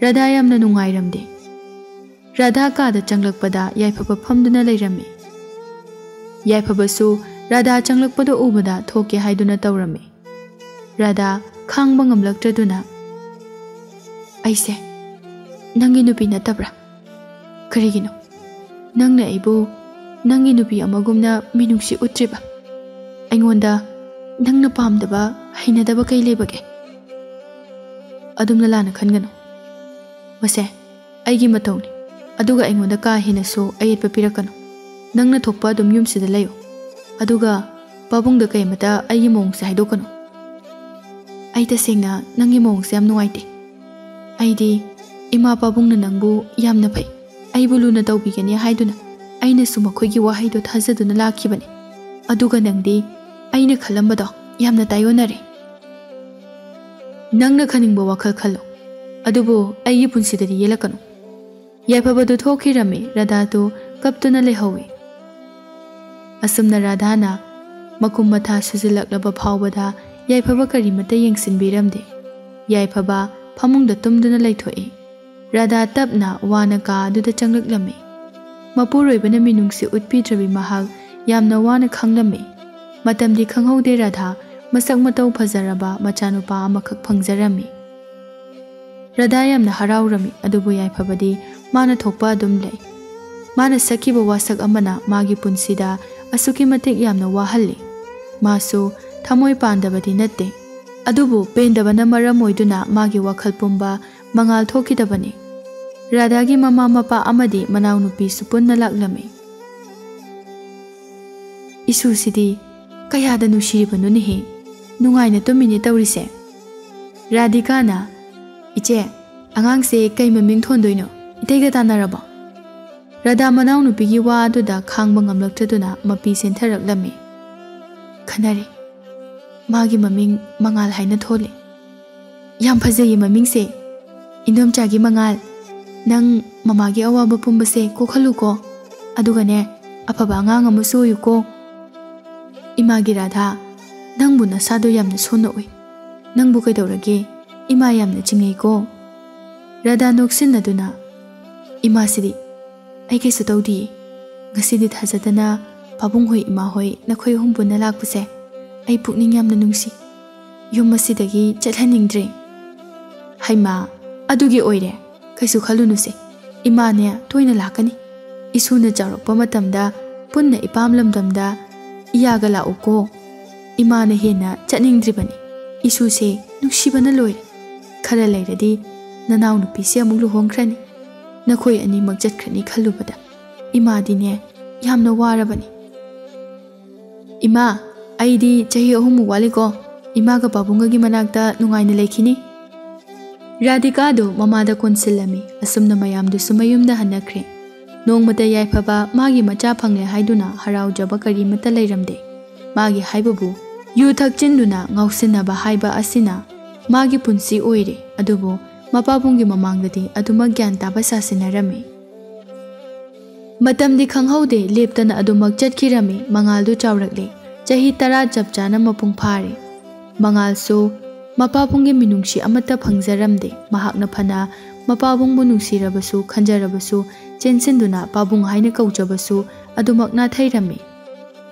ꯔꯥꯙꯥ ꯌꯥꯝꯅ ꯅꯨꯡꯉꯥꯏꯔꯝꯗꯦ꯫ ꯔꯥꯙꯥ ꯀꯥꯗ ꯆꯪꯂꯛꯄꯗ ꯌꯥꯏꯐꯕ ꯐꯝꯗꯨꯅ ꯂꯩꯔꯝꯃꯤ꯫ ꯌꯥꯏꯐꯕꯁꯨ ꯔꯥꯙꯥ ꯆꯪꯂꯛꯄꯗ ꯎꯕꯗ ꯊꯣꯛꯀꯦ ꯍꯥꯏꯗꯨꯅ ꯇꯧꯔꯝꯃꯤ꯫ ꯔꯥꯙꯥ ꯈꯥꯡꯕ ꯉꯝꯂꯛꯇ꯭ꯔꯗꯨꯅ, "ꯑꯩꯁꯦ ꯅꯪꯒꯤ ꯅꯨꯄꯤ ꯅꯠꯇꯕ꯭ꯔꯥ? ꯀꯔꯤꯒꯤꯅꯣ ꯅꯪꯅ ꯑꯩꯕꯨ ꯅꯪꯒꯤ ꯅꯨꯄꯤ ꯑꯃꯒꯨꯝꯅ ꯃꯤꯅꯨꯡꯁꯤ ꯎꯠꯇ꯭ꯔꯤꯕ? ꯑꯩꯉꯣꯟꯗ ꯅꯪꯅ ꯄꯥꯝꯗꯕ, ꯍꯩꯅꯗꯕ ꯀꯩ ꯂꯩꯕꯒꯦ?" "ꯑꯗꯨꯝꯅ ꯂꯥꯟꯅ ꯈꯟꯒꯅꯨ꯫ ꯃꯁꯦ ꯑꯩꯒꯤ ꯃꯇꯧꯅꯤ, ꯑꯗꯨꯒ ꯑꯩꯉꯣꯟꯗ ꯀꯥ ꯍꯦꯟꯅꯁꯨ ꯑꯌꯦꯠꯄ ꯄꯤꯔꯛꯀꯅꯨ꯫ ꯅꯪꯅ ꯊꯣꯛꯄ ꯑꯗꯨꯝ ꯌꯨꯝꯁꯤꯗ ꯂꯩꯌꯨ, ꯑꯗꯨꯒ ꯄꯥꯕꯨꯡꯗ ꯀꯩꯃꯇ ꯑꯩꯒꯤ ꯃꯑꯣꯡꯁꯦ ꯍꯥꯏꯗꯣꯛꯀꯅꯨ꯫ ꯑꯩ ꯇꯁꯦꯡꯅ ꯅꯪꯒꯤ ꯃꯑꯣꯡꯁꯦ ꯌꯥꯝ ꯅꯨꯡꯉꯥꯏꯇꯦ꯫ ꯑꯩꯗꯤ ꯏꯃꯥ ꯄꯥꯕꯨꯡꯅ ꯅꯪꯕꯨ ꯌꯥꯝꯅ ꯐꯩ꯫ ꯑꯩꯕꯨ ꯂꯨꯅ ꯇꯧꯕꯤꯒꯅꯤ ꯍꯥꯏꯗꯨꯅ ꯑꯩꯅꯁꯨ ꯃꯈꯣꯏꯒꯤ ꯋꯥꯍꯩꯗꯣ ꯊꯥꯖꯗꯨꯅ ꯂꯥꯛꯈꯤꯕꯅꯤ꯫ ꯑꯗꯨꯒ ꯅꯪꯗꯤ ꯑꯩꯅ ꯈꯜꯂꯝꯕꯗꯣ ꯌꯥꯝꯅ ꯇꯥꯏꯑꯣꯟꯅꯔꯦ꯫ ꯅꯪꯅ ꯈꯟꯅꯤꯡꯕ ꯋꯥꯈꯜ ꯈꯜꯂꯣ, ꯑꯗꯨꯕꯨ ꯑꯩꯒꯤ ꯄꯨꯟꯁꯤꯗꯗꯤ ꯌꯦꯜꯂꯛꯀꯅꯨ꯫ ꯌꯥꯏꯐꯕꯗꯨ ꯊꯣꯛꯈꯤꯔꯝꯃꯤ, ꯔꯥꯙꯥꯗꯨ ꯀꯞꯇꯨꯅ ꯂꯩꯍꯧꯏ꯫ ꯑꯁꯨꯝꯅ ꯔꯥꯙꯥꯅ ꯃꯈꯨꯝ ꯃꯊꯥ ꯁꯨꯖꯤꯜꯂꯛꯂꯕ ꯐꯥꯎꯕꯗ ꯌꯥꯏꯐꯕ ꯀꯔꯤꯃꯠꯇ ꯌꯦꯡꯁꯤꯟꯕꯤꯔꯝꯗꯦ꯫ ꯌꯥꯏꯐꯕ ꯐꯃꯨꯡꯗ ꯇꯨꯝꯗꯨꯅ ꯂꯩꯊꯣꯛꯏ꯫ ꯔꯥꯙꯥ ꯇꯞꯅ ꯋꯥꯅ ꯀꯥ ꯑꯗꯨꯗ ꯆꯪꯂꯛꯂꯝꯃꯤ꯫ ꯃꯄꯨꯔꯣꯏꯕꯅ ꯃꯤꯅꯨꯡꯁꯤ ꯎꯠꯄꯤꯗ꯭ꯔꯕꯤ ꯃꯍꯥꯛ ꯌꯥꯝꯅ ꯋꯥꯅ ꯈꯥꯡꯂꯝꯃꯤ꯫ ꯃꯇꯝꯗꯤ ꯈꯪꯍꯧꯗꯦ ꯔꯥꯙꯥ ꯃꯁꯛ ꯃꯇꯧ ꯐꯖꯔꯕ ꯃꯆꯥꯅꯨꯄꯥ ꯑꯃꯈꯛ ꯐꯪꯖꯔꯝꯃꯤ꯫ ꯔꯥꯙꯥ ꯌꯥꯝꯅ ꯍꯔꯥꯎꯔꯝꯃꯤ, ꯑꯗꯨꯕꯨ ꯌꯥꯏꯐꯕꯗꯤ ꯃꯥꯅ ꯊꯣꯛꯄ ꯑꯗꯨꯝ ꯂꯩ꯫ ꯃꯥꯅ ꯁꯛꯈꯤꯕ ꯋꯥꯁꯛ ꯑꯃꯅ ꯃꯥꯒꯤ ꯄꯨꯟꯁꯤꯗ ꯑꯁꯨꯛꯀꯤ ꯃꯇꯤꯛ ꯌꯥꯝꯅ ꯋꯥꯍꯜꯂꯤ꯫ ꯃꯥꯁꯨ ꯊꯃꯣꯏ ꯄꯥꯟꯗꯕꯗꯤ ꯅꯠꯇꯦ, ꯑꯗꯨꯕꯨ ꯄꯦꯟꯗꯕꯅ ꯃꯔꯝ ꯑꯣꯏꯗꯨꯅ ꯃꯥꯒꯤ ꯋꯥꯈꯜ ꯄꯨꯝꯕ ꯃꯉꯥꯜ ꯊꯣꯛꯈꯤꯗꯕꯅꯤ꯫ ꯔꯥꯙꯥꯒꯤ ꯃꯃꯥ ꯃꯄꯥ ꯑꯃꯗꯤ ꯃꯅꯥꯎꯅꯨꯄꯤꯁꯨ ꯄꯨꯟꯅ ꯂꯥꯛꯂꯝꯃꯤ꯫ ꯏꯁꯨꯁꯤꯗꯤ ꯀꯌꯥꯗ ꯅꯨꯡꯁꯤꯔꯤꯕꯅꯣꯅꯦꯍꯦ, ꯅꯨꯡꯉꯥꯏꯅ ꯇꯨꯝꯃꯤꯅꯦ ꯇꯧꯔꯤꯁꯦ꯫ ꯔꯥꯙꯤꯀꯥꯅ, "ꯏꯆꯦ, ꯑꯉꯥꯡꯁꯦ ꯀꯩ ꯃꯃꯤꯡ ꯊꯣꯟꯗꯣꯏꯅꯣ? ꯏꯇꯩꯒ ꯇꯥꯟꯅꯔꯕꯣ?" ꯔꯥꯙꯥ ꯃꯅꯥꯎꯅꯨꯄꯤꯒꯤ ꯋꯥ ꯑꯗꯨꯗ ꯈꯥꯡꯕ ꯉꯝꯂꯛꯇꯗꯨꯅ ꯃꯄꯤ ꯆꯦꯟꯊꯔꯛꯂꯝꯃꯤ꯫ "ꯈꯟꯅꯔꯦ, ꯃꯥꯒꯤ ꯃꯃꯤꯡ ꯃꯉꯥꯜ ꯍꯥꯏꯅ ꯊꯣꯜꯂꯦ꯫ ꯌꯥꯝ ꯐꯖꯩꯌꯦ ꯃꯃꯤꯡꯁꯦ꯫ ꯏꯟꯗꯣꯝꯆꯥꯒꯤ ꯃꯉꯥꯜ, ꯅꯪ ꯃꯃꯥꯒꯤ ꯑꯋꯥꯕ ꯄꯨꯝꯕꯁꯦ ꯀꯣꯛꯍꯜꯂꯨꯀꯣ꯫ ꯑꯗꯨꯒꯅꯦ, ꯑꯐꯕ ꯑꯉꯥꯡ ꯑꯃꯁꯨ ꯑꯣꯏꯌꯨꯀꯣ꯫ ꯏꯃꯥꯒꯤ ꯔꯥꯙꯥ, ꯅꯪꯕꯨ ꯅꯁꯥꯗꯣ ꯌꯥꯝꯅ ꯁꯣꯟꯅ ꯎꯏ꯫ ꯅꯪꯕꯨ ꯀꯩꯗꯧꯔꯒꯦ? ꯏꯃꯥ ꯌꯥꯝꯅ ꯆꯤꯡꯅꯩꯀꯣ꯫" ꯔꯥꯙꯥ ꯅꯣꯛꯁꯤꯟꯅꯗꯨꯅ, "ꯏꯃꯥꯁꯤꯗꯤ ꯑꯩ ꯀꯩꯁꯨ ꯇꯧꯗꯤꯌꯦ꯫ ꯉꯁꯤꯗꯤ ꯊꯥꯖꯗꯅ ꯄꯥꯕꯨꯡ ꯍꯣꯏ, ꯏꯃꯥ ꯍꯣꯏ, ꯅꯈꯣꯏ ꯑꯍꯨꯝ ꯄꯨꯟꯅ ꯂꯥꯛꯄꯁꯦ ꯑꯩ ꯄꯨꯛꯅꯤꯡ ꯌꯥꯝꯅ ꯅꯨꯡꯁꯤ꯫ ꯌꯨꯝ ꯑꯁꯤꯗꯒꯤ ꯆꯠꯍꯟꯅꯤꯡꯗ꯭ꯔꯦ꯫" "ꯍꯩꯃꯥ, ꯑꯗꯨꯒꯤ ꯑꯣꯏꯔꯦ꯫ ꯀꯩꯁꯨ ꯈꯜꯂꯨꯅꯨꯁꯦ꯫ ꯏꯃꯥꯅꯦ ꯇꯣꯏꯅ ꯂꯥꯛꯀꯅꯤ꯫ ꯏꯁꯨꯅ ꯆꯥꯎꯔꯛꯄ ꯃꯇꯝꯗ ꯄꯨꯟꯅ ꯏꯄꯥꯝ ꯂꯝꯗꯝꯗ ꯏꯌꯥꯒ ꯂꯥꯛꯎꯀꯣ꯫ ꯏꯃꯥꯅ ꯍꯦꯟꯅ ꯆꯠꯅꯤꯡꯗ꯭ꯔꯤꯕꯅꯤ꯫ ꯏꯁꯨꯁꯦ ꯅꯨꯡꯁꯤꯕꯅ ꯂꯣꯏꯔꯦ꯫ ꯈꯔ ꯂꯩꯔꯗꯤ ꯅꯅꯥꯎꯅꯨꯄꯤꯁꯦ ꯑꯃꯨꯛ ꯂꯨꯍꯣꯡꯈ꯭ꯔꯅꯤ꯫ ꯅꯈꯣꯏ ꯑꯅꯤꯃꯛ ꯆꯠꯈ꯭ꯔꯅꯤ ꯈꯜꯂꯨꯕꯗ ꯏꯃꯥꯗꯤꯅꯦ ꯌꯥꯝꯅ ꯋꯥꯔꯕꯅꯤ꯫" "ꯏꯃꯥ, ꯑꯩꯗꯤ ꯆꯍꯤ ꯑꯍꯨꯝꯃꯨꯛ ꯋꯥꯠꯂꯤꯀꯣ꯫ ꯏꯃꯥꯒ ꯄꯥꯕꯨꯡꯒꯒꯤ ꯃꯅꯥꯛꯇ ꯅꯨꯡꯉꯥꯏꯅ ꯂꯩꯈꯤꯅꯤ꯫" ꯔꯥꯙꯤꯀꯥꯗꯨ ꯃꯃꯥꯗ ꯀꯣꯟꯁꯤꯜꯂꯝꯃꯤ꯫ ꯑꯁꯨꯝꯅ ꯃꯌꯥꯝꯗꯨꯁꯨ ꯃꯌꯨꯝꯗ ꯍꯟꯅꯈ꯭ꯔꯦ꯫ ꯅꯣꯡꯃꯇ ꯌꯥꯏꯐꯕ ꯃꯥꯒꯤ ꯃꯆꯥ ꯐꯪꯂꯦ ꯍꯥꯏꯗꯨꯅ ꯍꯔꯥꯎꯖꯕ ꯀꯔꯤꯃꯠꯇ ꯂꯩꯔꯝꯗꯦ꯫ ꯃꯥꯒꯤ ꯍꯥꯏꯕꯕꯨ ꯌꯨ ꯊꯛꯆꯤꯟꯗꯨꯅ ꯉꯥꯎꯁꯤꯟꯅꯕ ꯍꯥꯏꯕ ꯑꯁꯤꯅ ꯃꯥꯒꯤ ꯄꯨꯟꯁꯤ ꯑꯣꯏꯔꯦ꯫ ꯑꯗꯨꯕꯨ ꯃꯄꯥꯕꯨꯡꯒꯤ ꯃꯃꯥꯡꯗꯗꯤ ꯑꯗꯨꯃꯛ ꯒ꯭ꯌꯥꯟ ꯇꯥꯕ ꯁꯥꯁꯤꯟꯅꯔꯝꯃꯤ꯫ ꯃꯇꯝꯗꯤ ꯈꯪꯍꯧꯗꯦ, ꯂꯦꯞꯇꯅ ꯑꯗꯨꯃꯛ ꯆꯠꯈꯤꯔꯝꯃꯤ꯫ ꯃꯉꯥꯜꯗꯨ ꯆꯥꯎꯔꯛꯂꯦ꯫ ꯆꯍꯤ ꯇꯔꯥ ꯆꯞ ꯆꯥꯅ ꯃꯄꯨꯡ ꯐꯥꯔꯦ꯫ ꯃꯉꯥꯜꯁꯨ ꯃꯄꯥꯕꯨꯡꯒꯤ ꯃꯤꯅꯨꯡꯁꯤ ꯑꯃꯠꯇ ꯐꯪꯖꯔꯝꯗꯦ꯫ ꯃꯍꯥꯛꯅ ꯐꯅ ꯃꯄꯥꯕꯨꯡꯕꯨ ꯅꯨꯡꯁꯤꯔꯕꯁꯨ, ꯈꯟꯖꯔꯕꯁꯨ, ꯆꯦꯟꯁꯤꯟꯗꯨꯅ ꯄꯥꯕꯨꯡ ꯍꯥꯏꯅ ꯀꯧꯖꯕꯁꯨ ꯑꯗꯨꯃꯛ ꯅꯥꯊꯩꯔꯝꯃꯤ꯫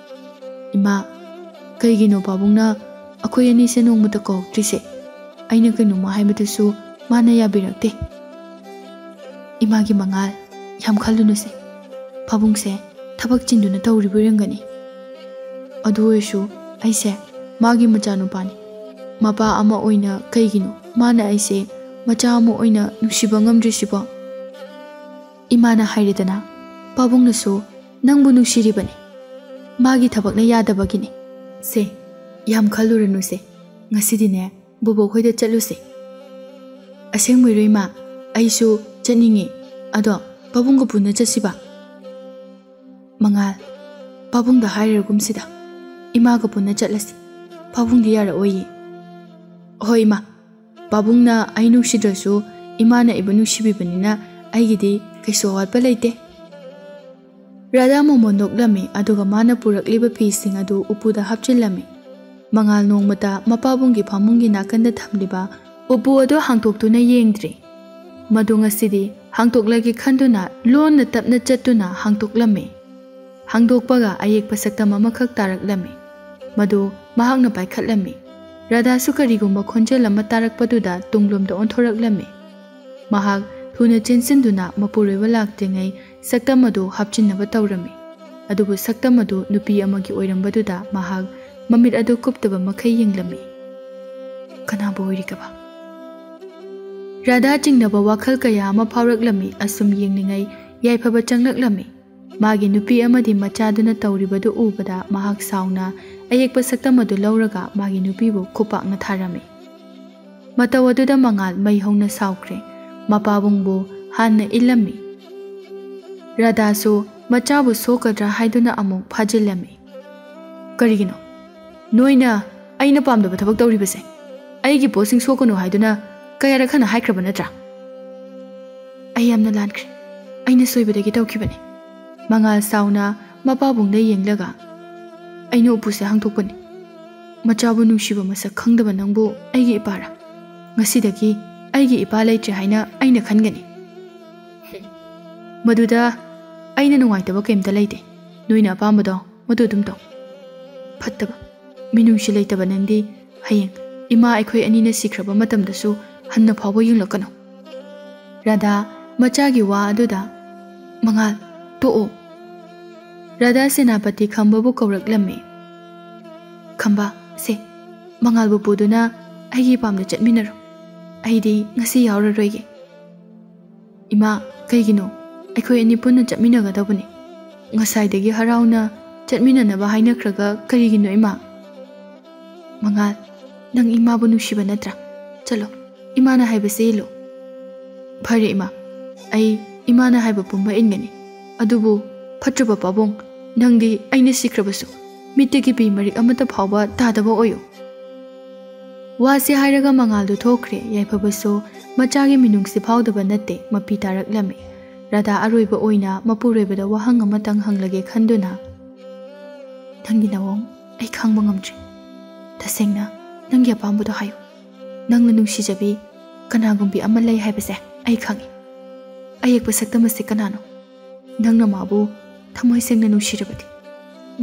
"ꯏꯃꯥ, ꯀꯩꯒꯤꯅꯣ ꯄꯥꯕꯨꯡꯅ ꯑꯩꯈꯣꯏ ꯑꯅꯤꯁꯦ ꯅꯣꯡꯃꯇ ꯀꯧꯔꯛꯇ꯭ꯔꯤꯁꯦ? ꯑꯩꯅ ꯀꯩꯅꯣꯝꯃ ꯍꯥꯏꯕꯗꯨꯁꯨ ꯃꯥꯅ ꯌꯥꯕꯤꯔꯛꯇꯦ꯫" "ꯏꯃꯥꯒꯤ ꯃꯉꯥꯜ, ꯌꯥꯝ ꯈꯜꯂꯨꯅꯨꯁꯦ꯫ ꯄꯥꯕꯨꯡꯁꯦ ꯊꯕꯛ ꯆꯤꯟꯗꯨꯅ ꯇꯧꯔꯤꯕ ꯑꯣꯏꯔꯝꯒꯅꯤ꯫ ꯑꯗꯨ ꯑꯣꯏꯔꯁꯨ ꯑꯩꯁꯦ ꯃꯥꯒꯤ ꯃꯆꯥꯅꯨꯄꯥꯅꯤ꯫ ꯃꯄꯥ ꯑꯃ ꯑꯣꯏꯅ ꯀꯩꯒꯤꯅꯣ ꯃꯥꯅ ꯑꯩꯁꯦ ꯃꯆꯥ ꯑꯃ ꯑꯣꯏꯅ ꯅꯨꯡꯁꯤꯕ ꯉꯝꯗ꯭ꯔꯤꯁꯤꯕꯣ?" "ꯏꯃꯥꯅ ꯍꯥꯏꯔꯦꯗꯅ, ꯄꯥꯕꯨꯡꯅꯁꯨ ꯅꯪꯕꯨ ꯅꯨꯡꯁꯤꯔꯤꯕꯅꯤ꯫ ꯃꯥꯒꯤ ꯊꯕꯛꯅ ꯌꯥꯗꯕꯒꯤꯅꯤ꯫ ꯁꯦ, ꯌꯥꯝ ꯈꯜꯂꯨꯔꯅꯨꯁꯦ꯫ ꯉꯁꯤꯗꯤꯅꯦ, ꯕꯣꯕꯣꯛ ꯍꯣꯏꯗ ꯆꯠꯂꯨꯁꯦ꯫" "ꯑꯁꯦꯡꯕꯩꯔꯣ ꯏꯃꯥ? ꯑꯩꯁꯨ ꯆꯠꯅꯤꯡꯉꯤ꯫ ꯑꯗꯣ ꯄꯥꯕꯨꯡꯒ ꯄꯨꯟꯅ ꯆꯠꯁꯤꯕ?" "ꯃꯉꯥꯜ, ꯄꯥꯕꯨꯡꯗ ꯍꯥꯏꯔꯒꯨꯝꯁꯤꯗ꯫ ꯏꯃꯥꯒ ꯄꯨꯟꯅ ꯆꯠꯂꯁꯤ꯫ ꯄꯥꯕꯨꯡꯗꯤ ꯌꯥꯔꯛꯑꯣꯏꯌꯦ꯫" "ꯍꯣꯏ ꯏꯃꯥ, ꯄꯥꯕꯨꯡꯅ ꯑꯩ ꯅꯨꯡꯁꯤꯗ꯭ꯔꯁꯨ ꯏꯃꯥꯅ ꯑꯩꯕꯨ ꯅꯨꯡꯁꯤꯕꯤꯕꯅꯤꯅ ꯑꯩꯒꯤꯗꯤ ꯀꯩꯁꯨ ꯑꯋꯥꯠꯄ ꯂꯩꯇꯦ꯫" ꯔꯥꯙꯥ ꯃꯣꯃꯣꯟ ꯅꯣꯛꯂꯝꯃꯤ, ꯑꯗꯨꯒ ꯃꯥꯅ ꯄꯨꯔꯛꯂꯤꯕ ꯐꯤꯁꯤꯡ ꯑꯗꯨ ꯎꯄꯨꯗ ꯍꯥꯞꯆꯤꯜꯂꯝꯃꯤ꯫ ꯃꯉꯥꯜ ꯅꯣꯡꯃꯇ ꯃꯄꯥꯕꯨꯡꯒꯤ ꯐꯃꯨꯡꯒꯤ ꯅꯥꯀꯟꯗ ꯊꯝꯂꯤꯕ ꯎꯄꯨ ꯑꯗꯨ ꯍꯥꯡꯇꯣꯛꯇꯨꯅ ꯌꯦꯡꯗ꯭ꯔꯤ꯫ ꯃꯗꯨ ꯉꯁꯤꯗꯤ ꯍꯥꯡꯇꯣꯛꯂꯒꯦ ꯈꯟꯗꯨꯅ ꯂꯣꯟꯅ ꯇꯞꯅ ꯆꯠꯇꯨꯅ ꯍꯥꯡꯇꯣꯛꯂꯝꯃꯤ꯫ ꯍꯥꯡꯗꯣꯛꯄꯒ ꯑꯌꯦꯛꯄ ꯁꯛꯇꯝ ꯑꯃꯈꯛ ꯇꯥꯔꯛꯂꯝꯃꯤ꯫ ꯃꯗꯨ ꯃꯍꯥꯛꯅ ꯄꯥꯏꯈꯠꯂꯝꯃꯤ꯫ ꯔꯥꯙꯥꯁꯨ ꯀꯔꯤꯒꯨꯝꯕ ꯈꯣꯟꯖꯦꯜ ꯑꯃ ꯇꯥꯔꯛꯄꯗꯨꯗ ꯇꯨꯡꯂꯣꯝꯗ ꯑꯣꯟꯊꯣꯔꯛꯂꯝꯃꯤ꯫ ꯃꯍꯥꯛ ꯊꯨꯅ ꯆꯦꯟꯁꯤꯟꯗꯨꯅ ꯃꯄꯨꯔꯣꯏꯕ ꯂꯥꯛꯇ꯭ꯔꯤꯉꯩ ꯁꯛꯇꯝ ꯑꯗꯨ ꯍꯥꯞꯆꯤꯟꯅꯕ ꯇꯧꯔꯝꯃꯤ꯫ ꯑꯗꯨꯕꯨ ꯁꯛꯇꯝ ꯑꯗꯨ ꯅꯨꯄꯤ ꯑꯃꯒꯤ ꯑꯣꯏꯔꯝꯕꯗꯨꯗ ꯃꯍꯥꯛ ꯃꯃꯤꯠ ꯑꯗꯨ ꯀꯨꯞꯇꯕ ꯃꯈꯩ ꯌꯦꯡꯂꯝꯃꯤ꯫ ꯀꯅꯥꯕꯨ ꯑꯣꯏꯔꯤꯒꯕ? ꯔꯥꯙꯥ ꯆꯤꯡꯅꯕ ꯋꯥꯈꯜ ꯀꯌꯥ ꯑꯃ ꯐꯥꯎꯔꯛꯂꯝꯃꯤ꯫ ꯑꯁꯨꯝ ꯌꯦꯡꯂꯤꯉꯩ ꯌꯥꯏꯐꯕ ꯆꯪꯂꯛꯂꯝꯃꯤ꯫ ꯃꯥꯒꯤ ꯅꯨꯄꯤ ꯑꯃꯗꯤ ꯃꯆꯥꯗꯨꯅ ꯇꯧꯔꯤꯕꯗꯨ ꯎꯕꯗ ꯃꯍꯥꯛ ꯁꯥꯎꯅ ꯑꯌꯦꯛꯄ ꯁꯛꯇꯝ ꯑꯗꯨ ꯂꯧꯔꯒ ꯃꯥꯒꯤ ꯅꯨꯄꯤꯕꯨ ꯈꯨꯄꯥꯛꯅ ꯊꯥꯔꯝꯃꯤ꯫ ꯃꯇꯧ ꯑꯗꯨꯗ ꯃꯉꯥꯜ ꯃꯩ ꯍꯧꯅ ꯁꯥꯎꯈ꯭ꯔꯦ꯫ ꯃꯄꯥꯕꯨꯡꯕꯨ ꯍꯥꯟꯅ ꯏꯜꯂꯝꯃꯤ꯫ ꯔꯥꯙꯥꯁꯨ ꯃꯆꯥꯕꯨ ꯁꯣꯛꯀꯗ꯭ꯔꯥ ꯍꯥꯏꯗꯨꯅ ꯑꯃꯨꯛ ꯐꯥꯖꯤꯜꯂꯝꯃꯤ꯫ "ꯀꯔꯤꯒꯤꯅꯣ? ꯅꯣꯏꯅ ꯑꯩꯅ ꯄꯥꯝꯗꯕ ꯊꯕꯛ ꯇꯧꯔꯤꯕꯁꯦ? ꯑꯩꯒꯤ ꯄꯣꯠꯁꯤꯡ ꯁꯣꯛꯀꯅꯨ ꯍꯥꯏꯗꯨꯅ ꯀꯌꯥꯔꯛ ꯍꯟꯅ ꯍꯥꯏꯈ꯭ꯔꯕ ꯅꯠꯇ꯭ꯔꯥ?" "ꯑꯩ ꯌꯥꯝꯅ ꯂꯥꯟꯈ꯭ꯔꯦ꯫ ꯑꯩꯅ ꯁꯣꯏꯕꯗꯒꯤ ꯇꯧꯈꯤꯕꯅꯤ꯫" ꯃꯉꯥꯜ ꯁꯥꯎꯅ ꯃꯄꯥꯕꯨꯡꯗ ꯌꯦꯡꯂꯒ, "ꯑꯩꯅ ꯎꯄꯨꯁꯦ ꯍꯥꯡꯗꯣꯛꯄꯅꯤ꯫ ꯃꯆꯥꯕꯨ ꯅꯨꯡꯁꯤꯕ ꯃꯁꯛ ꯈꯪꯗꯕ ꯅꯪꯕꯨ ꯑꯩꯒꯤ ꯏꯄꯥꯔꯥ? ꯉꯁꯤꯗꯒꯤ ꯑꯩꯒꯤ ꯏꯄꯥ ꯂꯩꯇ꯭ꯔꯦ ꯍꯥꯏꯅ ꯑꯩꯅ ꯈꯟꯒꯅꯤ꯫ ꯃꯗꯨꯗ ꯑꯩꯅ ꯅꯨꯡꯉꯥꯏꯇꯕ ꯀꯩꯝꯇ ꯂꯩꯇꯦ꯫ ꯅꯣꯏꯅ ꯑꯄꯥꯝꯕꯗꯣ ꯃꯗꯨ ꯑꯗꯨꯝ ꯇꯧ꯫ ꯐꯠꯇꯕ, ꯃꯤꯅꯨꯡꯁꯤ ꯂꯩꯇꯕ ꯅꯪꯗꯤ ꯍꯌꯦꯡ ꯏꯃꯥ ꯑꯩꯈꯣꯏ ꯑꯅꯤꯅ ꯁꯤꯈ꯭ꯔꯕ ꯃꯇꯝꯗꯁꯨ ꯍꯟꯅ ꯐꯥꯎꯕ ꯌꯦꯡꯂꯛꯀꯅꯨ꯫" ꯔꯥꯙꯥ ꯃꯆꯥꯒꯤ ꯋꯥ ꯑꯗꯨꯗ, "ꯃꯉꯥꯜ, ꯇꯣꯛꯑꯣ꯫" ꯔꯥꯙꯥ ꯁꯦꯅꯥꯄꯇꯤ ꯈꯝꯕꯕꯨ ꯀꯧꯔꯛꯂꯝꯃꯤ꯫ "ꯈꯝꯕ, ꯁꯦ, ꯃꯉꯥꯜꯕꯨ ꯄꯨꯗꯨꯅ ꯑꯩꯒꯤ ꯏꯄꯥꯝꯗ ꯆꯠꯃꯤꯟꯅꯔꯣ꯫ ꯑꯩꯗꯤ ꯉꯁꯤ ꯌꯥꯎꯔꯔꯣꯏꯒꯦ꯫" "ꯏꯃꯥ, ꯀꯩꯒꯤꯅꯣ? ꯑꯩꯈꯣꯏ ꯑꯅꯤ ꯄꯨꯟꯅ ꯆꯠꯃꯤꯟꯅꯒꯗꯕꯅꯤ꯫ ꯉꯁꯥꯏꯗꯒꯤ ꯍꯔꯥꯎꯅ ꯆꯠꯃꯤꯟꯅꯅꯕ ꯍꯥꯏꯅꯈ꯭ꯔꯒ ꯀꯔꯤꯒꯤꯅꯣ, ꯏꯃꯥ?" "ꯃꯉꯥꯜ, ꯅꯪ ꯏꯃꯥꯕꯨ ꯅꯨꯡꯁꯤꯕ ꯅꯠꯇ꯭ꯔꯥ? ꯆꯠꯂꯣ, ꯏꯃꯥꯅ ꯍꯥꯏꯕꯁꯦ ꯏꯜꯂꯨ꯫" "ꯐꯔꯦ ꯏꯃꯥ, ꯑꯩ ꯏꯃꯥꯅ ꯍꯥꯏꯕ ꯄꯨꯝꯕ ꯏꯟꯒꯅꯤ꯫ ꯑꯗꯨꯕꯨ ꯐꯠꯇ꯭ꯔꯕ ꯄꯥꯕꯨꯡ, ꯅꯪꯗꯤ ꯑꯩꯅ ꯁꯤꯈ꯭ꯔꯕꯁꯨ ꯃꯤꯠꯇꯒꯤ ꯄꯤ ꯃꯔꯤꯛ ꯑꯃꯠꯇ ꯐꯥꯎꯕ ꯇꯥꯗꯕ ꯑꯣꯏꯌꯨ꯫" ꯋꯥꯁꯤ ꯍꯥꯏꯔꯒ ꯃꯉꯥꯜꯗꯨ ꯊꯣꯛꯈ꯭ꯔꯦ꯫ ꯌꯥꯏꯐꯕꯁꯨ ꯃꯆꯥꯒꯤ ꯃꯤꯅꯨꯡꯁꯤ ꯐꯥꯎꯗꯕ ꯅꯠꯇꯦ, ꯃꯄꯤ ꯇꯥꯔꯛꯂꯝꯃꯤ꯫ ꯔꯥꯙꯥ ꯑꯔꯣꯏꯕ ꯑꯣꯏꯅ ꯃꯄꯨꯔꯣꯏꯕꯗ ꯋꯥꯍꯪ ꯑꯃꯇꯪ ꯍꯪꯂꯒꯦ ꯈꯟꯗꯨꯅ, "ꯅꯪꯒꯤ ꯅꯑꯣꯡ ꯑꯩ ꯈꯪꯕ ꯉꯝꯗ꯭ꯔꯦ꯫ ꯇꯁꯦꯡꯅ ꯅꯪꯒꯤ ꯑꯄꯥꯝꯕꯗꯣ ꯍꯥꯏꯌꯨ꯫ ꯅꯪꯅ ꯅꯨꯡꯁꯤꯖꯕꯤ ꯀꯅꯥꯒꯨꯝꯕꯤ ꯑꯃ ꯂꯩ ꯍꯥꯏꯕꯁꯦ ꯑꯩ ꯈꯪꯉꯤ꯫ ꯑꯌꯦꯛꯄ ꯁꯛꯇꯝ ꯑꯁꯤ ꯀꯅꯥꯅꯣ? ꯅꯪꯅ ꯃꯥꯕꯨ ꯊꯃꯣꯏ ꯁꯦꯡꯅ ꯅꯨꯡꯁꯤꯔꯕꯗꯤ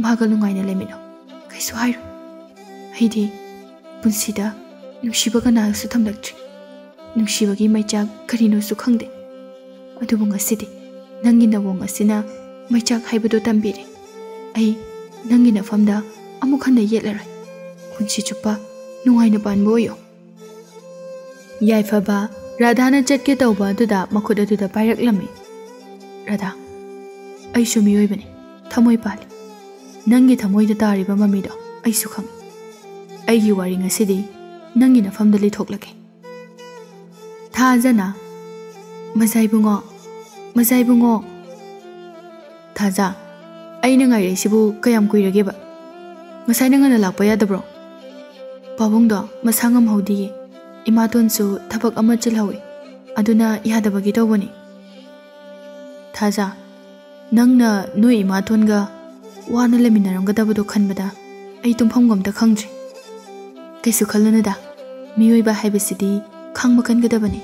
ꯃꯥꯒ ꯅꯨꯡꯉꯥꯏꯅ ꯂꯩꯃꯤꯟꯅꯧ꯫ ꯀꯩꯁꯨ ꯍꯥꯏꯔꯣꯏ꯫ ꯑꯩꯗꯤ ꯄꯨꯟꯁꯤꯗ ꯅꯨꯡꯁꯤꯕ ꯀꯅꯥꯁꯨ ꯊꯝꯂꯛꯇ꯭ꯔꯤ꯫ ꯅꯨꯡꯁꯤꯕꯒꯤ ꯃꯩꯆꯥꯛ ꯀꯔꯤꯅꯣꯁꯨ ꯈꯪꯗꯦ꯫ ꯑꯗꯨꯕꯨ ꯉꯁꯤꯗꯤ ꯅꯪꯒꯤ ꯅꯑꯣꯡ ꯑꯁꯤꯅ ꯃꯩꯆꯥꯛ ꯍꯥꯏꯕꯗꯨ ꯇꯝꯕꯤꯔꯦ꯫ ꯑꯩ ꯅꯪꯒꯤ ꯅꯐꯝꯗ ꯑꯃꯨꯛ ꯍꯟꯅ ꯌꯦꯠꯂꯔꯣꯏ꯫ ꯄꯨꯟꯁꯤ ꯆꯨꯞꯄ ꯅꯨꯡꯉꯥꯏꯅ ꯄꯥꯟꯕ ꯑꯣꯏꯌꯣ꯫" ꯌꯥꯏꯐꯕ ꯔꯥꯙꯥꯅ ꯆꯠꯀꯦ ꯇꯧꯕ ꯑꯗꯨꯗ ꯃꯈꯨꯠ ꯑꯗꯨꯗ ꯄꯥꯏꯔꯛꯂꯝꯃꯤ꯫ "ꯔꯥꯙꯥ, ꯑꯩꯁꯨ ꯃꯤꯑꯣꯏꯕꯅꯤ, ꯊꯃꯣꯏ ꯄꯥꯜꯂꯤ꯫ ꯅꯪꯒꯤ ꯊꯃꯣꯏꯗ ꯇꯥꯔꯤꯕ ꯃꯃꯤꯗꯣ ꯑꯩꯁꯨ ꯈꯪꯏ꯫ ꯑꯩꯒꯤ ꯋꯥꯔꯤ ꯉꯁꯤꯗꯤ ꯅꯪꯒꯤ ꯅꯐꯝꯗ ꯂꯤꯊꯣꯛꯂꯒꯦ꯫ ꯊꯥꯖꯅ, "ꯃꯖꯥ ꯏꯕꯨꯡꯉꯣ, ꯃꯖꯥ ꯏꯕꯨꯡꯉꯣ!" "ꯊꯥꯖ, ꯑꯩꯅ ꯉꯥꯏꯔꯛꯏꯁꯤꯕꯨ ꯀꯌꯥꯝ ꯀꯨꯏꯔꯒꯦꯕ? ꯉꯁꯥꯏꯅ ꯉꯟꯅ ꯂꯥꯛꯄ ꯌꯥꯗꯕ꯭ꯔꯣ?" "ꯄꯥꯕꯨꯡꯗꯣ ꯃꯁꯥ ꯉꯝꯍꯧꯗꯤꯌꯦ꯫ ꯏꯃꯥꯇꯣꯟꯁꯨ ꯊꯕꯛ ꯑꯃ ꯆꯤꯜꯍꯧꯏ꯫ ꯑꯗꯨꯅ ꯌꯥꯗꯕꯒꯤ ꯇꯧꯕꯅꯤ꯫" "ꯊꯥꯖ, ꯅꯪꯅ ꯅꯣꯏ ꯏꯃꯥꯇꯣꯟꯒ ꯋꯥꯅ ꯂꯩꯃꯤꯟꯅꯔꯝꯒꯗꯕꯗꯣ ꯈꯟꯕꯗ ꯑꯩ ꯇꯨꯝꯐꯝꯒ ꯑꯝꯇ ꯈꯪꯗ꯭ꯔꯦ꯫" "ꯀꯩꯁꯨ ꯈꯜꯂꯨꯅꯨꯗ, ꯃꯤꯑꯣꯏꯕ ꯍꯥꯏꯕꯁꯤꯗꯤ ꯈꯥꯡꯕ ꯀꯟꯒꯗꯕꯅꯤ꯫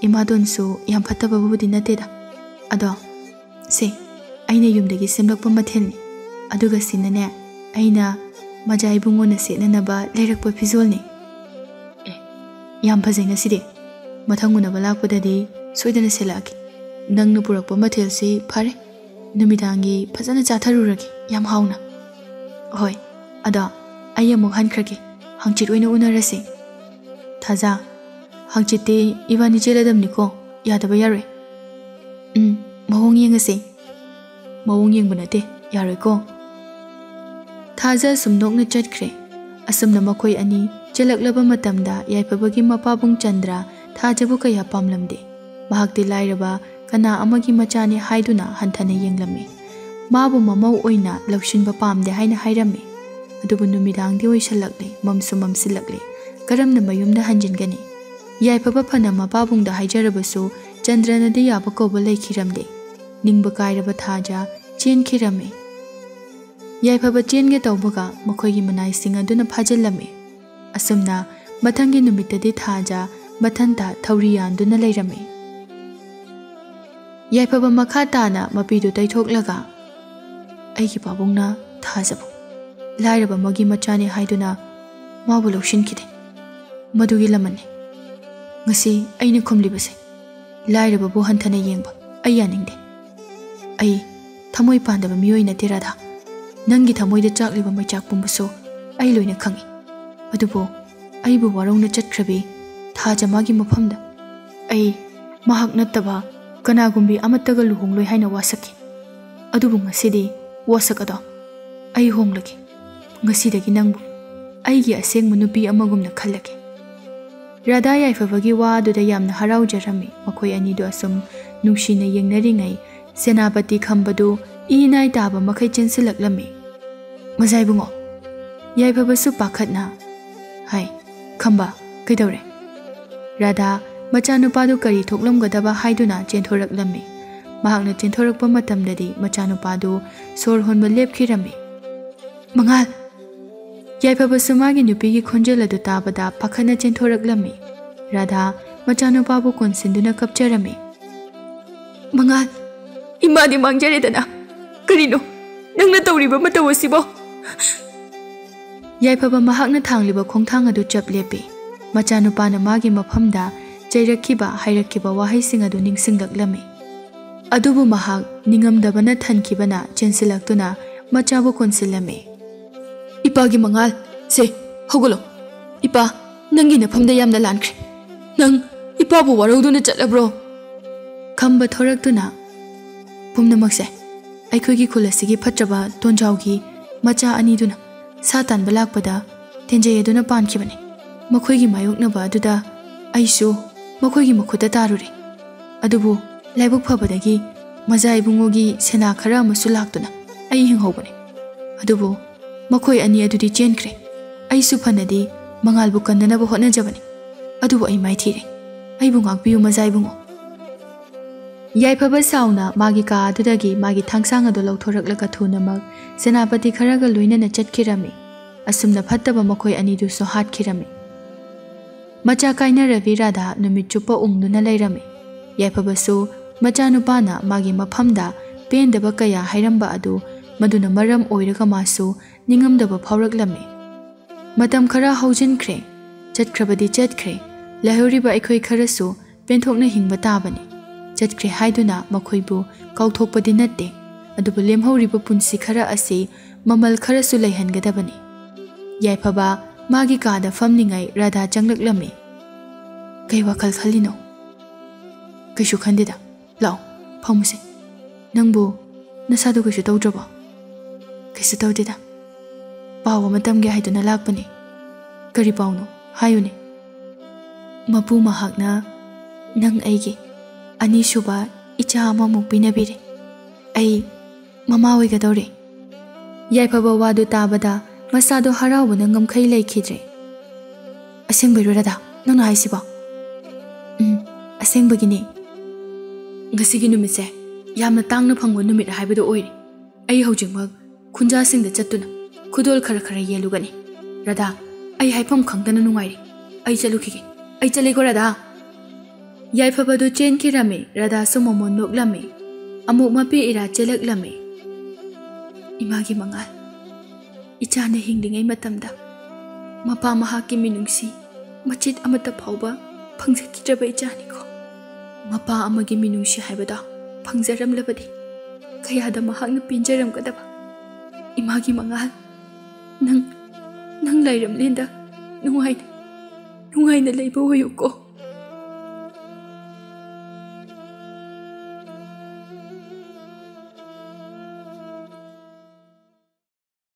ꯏꯃꯥꯇꯣꯟꯁꯨ ꯌꯥꯝ ꯐꯠꯇꯕꯕꯨꯗꯤ ꯅꯠꯇꯦꯗ꯫ ꯑꯗꯣ ꯁꯦ, ꯑꯩꯅ ꯌꯨꯝꯗꯒꯤ ꯁꯦꯝꯂꯛꯄ ꯃꯊꯦꯜꯅꯤ꯫ ꯑꯗꯨꯒ ꯁꯤꯅꯅꯦ, ꯑꯩꯅ ꯃꯖꯥ ꯏꯕꯨꯡꯉꯣꯅ ꯁꯦꯠꯅꯅꯕ ꯂꯩꯔꯛꯄ ꯐꯤꯖꯣꯜꯅꯤ꯫" "ꯑꯦ, ꯌꯥꯝ ꯐꯖꯩ ꯉꯁꯤꯗꯤ꯫ ꯃꯊꯪ ꯎꯅꯕ ꯂꯥꯛꯄꯗꯗꯤ ꯁꯣꯏꯗꯅ ꯁꯦꯠꯂꯛꯑꯒꯦ꯫ ꯅꯪꯅ ꯄꯨꯔꯛꯄ ꯃꯊꯦꯜꯁꯤ ꯐꯔꯦ꯫ ꯅꯨꯃꯤꯗꯥꯡꯒꯤ ꯐꯖꯅ ꯆꯥꯊꯔꯨꯔꯒꯦ, ꯌꯥꯝ ꯍꯥꯎꯅ꯫ ꯍꯣꯏ, ꯑꯗꯣ ꯑꯩ ꯑꯃꯨꯛ ꯍꯟꯈ꯭ꯔꯒꯦ꯫ ꯍꯪꯆꯤꯠ ꯑꯣꯏꯅ ꯎꯅꯔꯁꯤ꯫" "ꯊꯥꯖ, ꯍꯪꯆꯤꯠꯇꯤ ꯏꯕꯥꯅꯤ ꯆꯦꯜꯂꯗꯕꯅꯤꯀꯣ꯫ ꯌꯥꯗꯕ ꯌꯥꯔꯣꯏ꯫" "ꯎꯝ, ꯃꯑꯣꯡ ꯌꯦꯡꯉꯁꯦ꯫" "ꯃꯑꯣꯡ ꯌꯦꯡꯕ ꯅꯠꯇꯦ, ꯌꯥꯔꯣꯏꯀꯣ꯫" ꯊꯥꯖ ꯁꯨꯝ ꯅꯣꯛꯅ ꯆꯠꯈ꯭ꯔꯦ꯫ ꯑꯁꯨꯝꯅ ꯃꯈꯣꯏ ꯑꯅꯤ ꯆꯦꯜꯂꯛꯂꯕ ꯃꯇꯝꯗ ꯌꯥꯏꯐꯕꯒꯤ ꯃꯄꯥꯕꯨꯡ ꯆꯟꯗ꯭ꯔ ꯊꯥꯖꯕꯨ ꯀꯌꯥ ꯄꯥꯝꯂꯝꯗꯦ꯫ ꯃꯍꯥꯛꯇꯤ ꯂꯥꯏꯔꯕ ꯀꯅꯥ ꯑꯃꯒꯤ ꯃꯆꯥꯅꯤ ꯍꯥꯏꯗꯨꯅ ꯍꯟꯊꯅ ꯌꯦꯡꯂꯝꯃꯤ꯫ ꯃꯥꯕꯨ ꯃꯃꯧ ꯑꯣꯏꯅ ꯂꯧꯁꯤꯟꯕ ꯄꯥꯝꯗꯦ ꯍꯥꯏꯅ ꯍꯥꯏꯔꯝꯃꯤ꯫ ꯑꯗꯨꯕꯨ ꯅꯨꯃꯤꯗꯥꯡꯗꯤ ꯑꯣꯏꯁꯜꯂꯛꯂꯦ, ꯃꯝꯁꯨ ꯃꯝꯁꯤꯜꯂꯛꯂꯦ꯫ ꯀꯔꯝꯅ ꯃꯌꯨꯝꯗ ꯍꯟꯖꯤꯟꯒꯅꯤ? ꯌꯥꯏꯐꯕ ꯐꯅ ꯃꯄꯥꯕꯨꯡꯗ ꯍꯥꯏꯖꯔꯕꯁꯨ ꯆꯟꯗ꯭ꯔꯅꯗꯤ ꯌꯥꯕ ꯀꯧꯕ ꯂꯩꯈꯤꯔꯝꯗꯦ꯫ ꯅꯤꯡꯕ ꯀꯥꯏꯔꯕ ꯊꯥꯖ ꯆꯦꯟꯈꯤꯔꯝꯃꯤ꯫ ꯌꯥꯏꯐꯕ ꯆꯦꯟꯒꯦ ꯇꯧꯕꯒ ꯃꯈꯣꯏꯒꯤ ꯃꯅꯥꯏꯁꯤꯡ ꯑꯗꯨꯅ ꯐꯥꯖꯤꯜꯂꯝꯃꯤ꯫ ꯑꯁꯨꯝꯅ ꯃꯊꯪꯒꯤ ꯅꯨꯃꯤꯠꯇꯗꯤ ꯊꯥꯖ ꯃꯊꯟꯇ ꯊꯧꯔꯤ ꯌꯥꯟꯗꯨꯅ ꯂꯩꯔꯝꯃꯤ꯫ ꯌꯥꯏꯐꯕ ꯃꯈꯥ ꯇꯥꯅ ꯃꯄꯤꯗꯨ ꯇꯩꯊꯣꯛꯂꯒ, "ꯑꯩꯒꯤ ꯄꯥꯕꯨꯡꯅ ꯊꯥꯖꯕꯨ ꯂꯥꯏꯔꯕ ꯑꯃꯒꯤ ꯃꯆꯥꯅꯤ ꯍꯥꯏꯗꯨꯅ ꯃꯥꯕꯨ ꯂꯧꯁꯤꯟꯈꯤꯗꯦ꯫ ꯃꯗꯨꯒꯤ ꯂꯃꯟꯅꯤ꯫ ꯉꯁꯤ ꯑꯩꯅ ꯈꯨꯝꯂꯤꯕꯁꯦ꯫ ꯂꯥꯏꯔꯕꯕꯨ ꯍꯟꯊꯅ ꯌꯦꯡꯕ ꯑꯩ ꯌꯥꯅꯤꯡꯗꯦ꯫ ꯑꯩ ꯊꯃꯣꯏ ꯄꯥꯟꯗꯕ ꯃꯤꯑꯣꯏ ꯅꯠꯇꯦ, ꯔꯥꯙꯥ꯫ ꯅꯪꯒꯤ ꯊꯃꯣꯏꯗ ꯆꯥꯛꯂꯤꯕ ꯃꯩꯆꯥꯛ ꯄꯨꯝꯕꯁꯨ ꯑꯩ ꯂꯣꯏꯅ ꯈꯪꯏ꯫ ꯑꯗꯨꯕꯨ ꯑꯩꯕꯨ ꯋꯥꯔꯧꯅ ꯆꯠꯈ꯭ꯔꯕꯤ ꯊꯥꯖ ꯃꯥꯒꯤ ꯃꯐꯝꯗ ꯑꯩ ꯃꯍꯥꯛ ꯅꯠꯇꯕ ꯀꯅꯥꯒꯨꯝꯕꯤ ꯑꯃꯠꯇꯒ ꯂꯨꯍꯣꯡꯂꯣꯏ ꯍꯥꯏꯅ ꯋꯥꯁꯛꯈꯤ꯫ ꯑꯗꯨꯕꯨ ꯉꯁꯤꯗꯤ ꯋꯥꯁꯛ ꯑꯗꯣ ꯑꯩ ꯍꯣꯡꯂꯒꯦ꯫ ꯉꯁꯤꯗꯒꯤ ꯅꯪꯕꯨ ꯑꯩꯒꯤ ꯑꯁꯦꯡꯕ ꯅꯨꯄꯤ ꯑꯃꯒꯨꯝꯅ ꯈꯜꯂꯒꯦ꯫" ꯔꯥꯙꯥ ꯌꯥꯏꯐꯕꯒꯤ ꯋꯥ ꯑꯗꯨꯗ ꯌꯥꯝꯅ ꯍꯔꯥꯎꯖꯔꯝꯃꯤ꯫ ꯃꯈꯣꯏ ꯑꯅꯤꯗꯨ ꯑꯁꯨꯝ ꯅꯨꯡꯁꯤꯅ ꯌꯦꯡꯅꯔꯤꯉꯩ ꯁꯦꯅꯥꯄꯇꯤ ꯈꯝꯕꯗꯨ ꯏ ꯏꯅꯥꯏ ꯇꯥꯕ ꯃꯈꯩ ꯆꯦꯟꯁꯤꯜꯂꯛꯂꯝꯃꯤ꯫ "ꯃꯖꯥ ꯏꯕꯨꯡꯉꯣ!" ꯌꯥꯏꯐꯕꯁꯨ ꯄꯥꯈꯠꯅ, "ꯍꯥꯏ, ꯈꯝꯕ, ꯀꯩꯗꯧꯔꯦ?" ꯔꯥꯙꯥ ꯃꯆꯥꯅꯨꯄꯥꯗꯨ ꯀꯔꯤ ꯊꯣꯛꯂꯝꯒꯗꯕ ꯍꯥꯏꯗꯨꯅ ꯆꯦꯟꯊꯣꯔꯛꯂꯝꯃꯤ꯫ ꯃꯍꯥꯛꯅ ꯆꯦꯟꯊꯣꯔꯛꯄ ꯃꯇꯝꯗꯗꯤ ꯃꯆꯥꯅꯨꯄꯥꯗꯨ ꯁꯣꯔ ꯍꯣꯟꯕ ꯂꯦꯞꯈꯤꯔꯝꯃꯤ꯫ "ꯃꯉꯥꯜ!" ꯌꯥꯏꯐꯕꯁꯨ ꯃꯥꯒꯤ ꯅꯨꯄꯤꯒꯤ ꯈꯣꯟꯖꯦꯜ ꯑꯗꯨ ꯇꯥꯕꯗ ꯄꯥꯈꯠꯅ ꯆꯦꯟꯊꯣꯔꯛꯂꯝꯃꯤ꯫ ꯔꯥꯙꯥ ꯃꯆꯥꯅꯨꯄꯥꯕꯨ ꯀꯣꯟꯁꯤꯟꯗꯨꯅ ꯀꯞꯆꯔꯝꯃꯤ꯫ "ꯃꯉꯥꯜ, ꯏꯃꯥꯗꯤ ꯃꯥꯡꯖꯔꯦꯗꯅ꯫ ꯀꯔꯤꯅꯣ ꯅꯪꯅ ꯇꯧꯔꯤꯕ ꯃꯇꯧ ꯑꯁꯤꯕꯣ?" ꯌꯥꯏꯐꯕ ꯃꯍꯥꯛꯅ ꯊꯥꯡꯂꯤꯕ ꯈꯣꯡꯊꯥꯡ ꯑꯗꯨ ꯆꯞ ꯂꯦꯞꯄꯤ꯫ ꯃꯆꯥꯅꯨꯄꯥꯅ ꯃꯥꯒꯤ ꯃꯐꯝꯗ ꯆꯩꯔꯛꯈꯤꯕ, ꯍꯥꯏꯔꯛꯈꯤꯕ ꯋꯥꯍꯩꯁꯤꯡ ꯑꯗꯨ ꯅꯤꯡꯁꯤꯡꯂꯛꯂꯝꯃꯤ꯫ ꯑꯗꯨꯕꯨ ꯃꯍꯥꯛ ꯅꯤꯡꯉꯝꯗꯕꯅ ꯊꯟꯈꯤꯕꯅ ꯆꯦꯟꯁꯤꯜꯂꯛꯇꯨꯅ ꯃꯆꯥꯕꯨ ꯀꯣꯟꯁꯤꯜꯂꯝꯃꯤ꯫ "ꯏꯄꯥꯒꯤ ꯃꯉꯥꯜ, ꯁꯦ, ꯍꯧꯒꯠꯂꯣ꯫ ꯏꯄꯥ, ꯅꯪꯒꯤ ꯅꯐꯝꯗ ꯌꯥꯝꯅ ꯂꯥꯟꯈ꯭ꯔꯦ꯫ ꯅꯪ ꯏꯄꯥꯕꯨ ꯋꯥꯔꯧꯗꯨꯅ ꯆꯠꯂꯕ꯭ꯔꯣ?" ꯈꯝꯕ ꯊꯣꯔꯛꯇꯨꯅ, "ꯄꯨꯝꯅꯃꯛꯁꯦ ꯑꯩꯈꯣꯏꯒꯤ ꯈꯨꯜ ꯑꯁꯤꯒꯤ ꯐꯠꯇ꯭ꯔꯕ ꯇꯣꯟꯖꯥꯎꯒꯤ ꯃꯆꯥ ꯑꯅꯤꯗꯨꯅ ꯁꯥ ꯇꯥꯟꯕ ꯂꯥꯛꯄꯗ ꯇꯦꯟꯖꯩ ꯑꯗꯨꯅ ꯄꯥꯟꯈꯤꯕꯅꯤ꯫ ꯃꯈꯣꯏꯒꯤ ꯃꯥꯌꯣꯛꯅꯕ ꯑꯗꯨꯗ ꯑꯩꯁꯨ ꯃꯈꯣꯏꯒꯤ ꯃꯈꯨꯠꯇ ꯇꯥꯔꯨꯔꯦ꯫ ꯑꯗꯨꯕꯨ ꯂꯥꯏꯕꯛ ꯐꯕꯗꯒꯤ ꯃꯖꯥ ꯏꯕꯨꯡꯉꯣꯒꯤ ꯁꯦꯅꯥ ꯈꯔ ꯑꯃꯁꯨ ꯂꯥꯛꯇꯨꯅ ꯑꯩ ꯍꯤꯡꯍꯧꯕꯅꯤ꯫ ꯑꯗꯨꯕꯨ ꯃꯈꯣꯏ ꯑꯅꯤ ꯑꯗꯨꯗꯤ ꯆꯦꯟꯈ꯭ꯔꯦ꯫ ꯑꯩꯁꯨ ꯐꯅꯗꯤ ꯃꯉꯥꯜꯕꯨ ꯀꯟꯅꯅꯕ ꯍꯣꯠꯅꯖꯕꯅꯤ꯫ ꯑꯗꯨꯕꯨ ꯑꯩ ꯃꯥꯏꯊꯤꯔꯦ꯫ ꯑꯩꯕꯨ ꯉꯥꯛꯄꯤꯌꯨ, ꯃꯖꯥ ꯏꯕꯨꯡꯉꯣ꯫" ꯌꯥꯏꯐꯕ ꯁꯥꯎꯅ ꯃꯥꯒꯤ ꯀꯥ ꯑꯗꯨꯗꯒꯤ ꯃꯥꯒꯤ ꯊꯥꯡꯁꯥꯡ ꯑꯗꯨ ꯂꯧꯊꯣꯔꯛꯂꯒ ꯊꯨꯅꯃꯛ ꯁꯦꯅꯥꯄꯇꯤ ꯈꯔꯒ ꯂꯣꯏꯅꯅ ꯆꯠꯈꯤꯔꯝꯃꯤ꯫ ꯑꯁꯨꯝꯅ ꯐꯠꯇꯕ ꯃꯈꯣꯏ ꯑꯅꯤꯗꯨꯁꯨ ꯍꯥꯠꯈꯤꯔꯝꯃꯤ꯫ ꯃꯆꯥ ꯀꯥꯏꯅꯔꯕꯤ ꯔꯥꯙꯥ ꯅꯨꯃꯤꯠ ꯆꯨꯞꯄ ꯎꯪꯗꯨꯅ ꯂꯩꯔꯝꯃꯤ꯫ ꯌꯥꯏꯐꯕꯁꯨ ꯃꯆꯥꯅꯨꯄꯥꯅ ꯃꯥꯒꯤ ꯃꯐꯝꯗ ꯄꯦꯟꯗꯕ ꯀꯌꯥ ꯍꯥꯏꯔꯝꯕ ꯑꯗꯨ, ꯃꯗꯨꯅ ꯃꯔꯝ ꯑꯣꯏꯔꯒ ꯃꯥꯁꯨ ꯅꯤꯡꯉꯝꯗꯕ ꯐꯥꯎꯔꯛꯂꯝꯃꯤ꯫ ꯃꯇꯝ ꯈꯔ ꯍꯧꯖꯤꯟꯈ꯭ꯔꯦ꯫ ꯆꯠꯈ꯭ꯔꯕꯗꯤ ꯆꯠꯈ꯭ꯔꯦ꯫ ꯂꯩꯍꯧꯔꯤꯕ ꯑꯩꯈꯣꯏ ꯈꯔꯁꯨ ꯄꯦꯟꯊꯣꯛꯅ ꯍꯤꯡꯕ ꯇꯥꯕꯅꯤ꯫ ꯆꯠꯈ꯭ꯔꯦ ꯍꯥꯏꯗꯨꯅ ꯃꯈꯣꯏꯕꯨ ꯀꯥꯎꯊꯣꯛꯄꯗꯤ ꯅꯠꯇꯦ, ꯑꯗꯨꯕꯨ ꯂꯦꯝꯍꯧꯔꯤꯕ ꯄꯨꯟꯁꯤ ꯈꯔ ꯑꯁꯤ ꯃꯃꯜ ꯈꯔꯁꯨ ꯂꯩꯍꯟꯒꯗꯕꯅꯤ꯫ ꯌꯥꯏꯐꯕ ꯃꯥꯒꯤ ꯀꯥꯗ ꯐꯝꯂꯤꯉꯩ ꯔꯥꯙꯥ ꯆꯪꯂꯛꯂꯝꯃꯤ꯫ "ꯀꯩ ꯋꯥꯈꯜ ꯈꯜꯂꯤꯅꯣ?" "ꯀꯩꯁꯨ ꯈꯟꯗꯦꯗ꯫ ꯂꯥꯛꯑꯣ, ꯐꯝꯃꯨꯁꯦ꯫ ꯅꯪꯕꯨ ꯅꯁꯥꯗꯣ ꯀꯩꯁꯨ ꯇꯧꯗ꯭ꯔꯕꯣ?" "ꯀꯩꯁꯨ ꯇꯧꯗꯦꯗ꯫ ꯄꯥꯎ ꯑꯃ ꯇꯝꯒꯦ ꯍꯥꯏꯗꯨꯅ ꯂꯥꯛꯄꯅꯦ꯫" "ꯀꯔꯤ ꯄꯥꯎꯅꯣ? ꯍꯥꯏꯌꯨꯅꯦ꯫" ꯃꯄꯨ ꯃꯍꯥꯛꯅ ꯅꯪ ꯑꯩꯒꯤ ꯑꯅꯤꯁꯨꯕ ꯏꯆꯥ ꯑꯃꯃꯨꯛ ꯄꯤꯅꯕꯤꯔꯦ꯫ ꯑꯩ ꯃꯃꯥ ꯑꯣꯏꯒꯗꯧꯔꯦ꯫ ꯌꯥꯏꯐꯕ ꯋꯥꯗꯨ ꯇꯥꯕꯗ ꯃꯁꯥꯗꯣ ꯍꯔꯥꯎꯕꯅ ꯉꯝꯈꯩ ꯂꯩꯈꯤꯗ꯭ꯔꯦ꯫ "ꯑꯁꯦꯡꯕꯩꯔꯣ ꯔꯥꯙꯥ, ꯅꯪꯅ ꯍꯥꯏꯁꯤꯕꯣ?" "ꯎꯝ, ꯑꯁꯦꯡꯕꯒꯤꯅꯦ꯫ ꯉꯁꯤꯒꯤ ꯅꯨꯃꯤꯠꯁꯦ ꯌꯥꯝꯅ ꯇꯥꯡꯅ ꯐꯪꯕ ꯅꯨꯃꯤꯠ ꯍꯥꯏꯕꯗꯨ ꯑꯣꯏꯔꯦ꯫ ꯑꯩ ꯍꯧꯖꯤꯛꯃꯛ ꯈꯨꯟꯖꯥꯁꯤꯡꯗ ꯆꯠꯇꯨꯅ ꯈꯨꯗꯣꯜ ꯈꯔ ꯈꯔ ꯌꯦꯜꯂꯨꯒꯅꯤ꯫ ꯔꯥꯙꯥ, ꯑꯩ ꯍꯥꯏꯐꯝ ꯈꯪꯗꯅ ꯅꯨꯡꯉꯥꯏꯔꯦ꯫ ꯑꯩ ꯆꯠꯂꯨꯈꯤꯒꯦ꯫ ꯑꯩ ꯆꯠꯂꯦꯀꯣ ꯔꯥꯙꯥ꯫" ꯌꯥꯏꯐꯕꯗꯨ ꯆꯦꯟꯈꯤꯔꯝꯃꯤ꯫ ꯔꯥꯙꯥꯁꯨ ꯃꯃꯣꯟ ꯅꯣꯛꯂꯝꯃꯤ꯫ ꯑꯃꯨꯛ ꯃꯄꯤ ꯏꯔꯥ ꯆꯦꯜꯂꯛꯂꯝꯃꯤ꯫ ꯏꯃꯥꯒꯤ ꯃꯉꯥꯜ, ꯏꯆꯥꯅ ꯍꯤꯡꯂꯤꯉꯩ ꯃꯇꯝꯗ ꯃꯄꯥ ꯃꯍꯥꯛꯀꯤ ꯃꯤꯅꯨꯡꯁꯤ ꯃꯆꯦꯠ ꯑꯃꯠꯇ ꯐꯥꯎꯕ ꯐꯪꯖꯈꯤꯗ꯭ꯔꯕ ꯏꯆꯥꯅꯤꯀꯣ꯫ ꯃꯄꯥ ꯑꯃꯒꯤ ꯃꯤꯅꯨꯡꯁꯤ ꯍꯥꯏꯕꯗꯣ ꯐꯪꯖꯔꯝꯂꯕꯗꯤ ꯀꯌꯥꯗ ꯃꯍꯥꯛꯅ ꯄꯦꯟꯖꯔꯝꯒꯗꯕ꯫ ꯏꯃꯥꯒꯤ ꯃꯉꯥꯜ, ꯅꯪ, ꯅꯪ ꯂꯥꯏꯔꯝꯂꯦꯟꯗ ꯅꯨꯡꯉꯥꯏꯅ, ꯅꯨꯡꯉꯥꯏꯅ ꯂꯩꯕ ꯑꯣꯏꯌꯨꯀꯣ꯫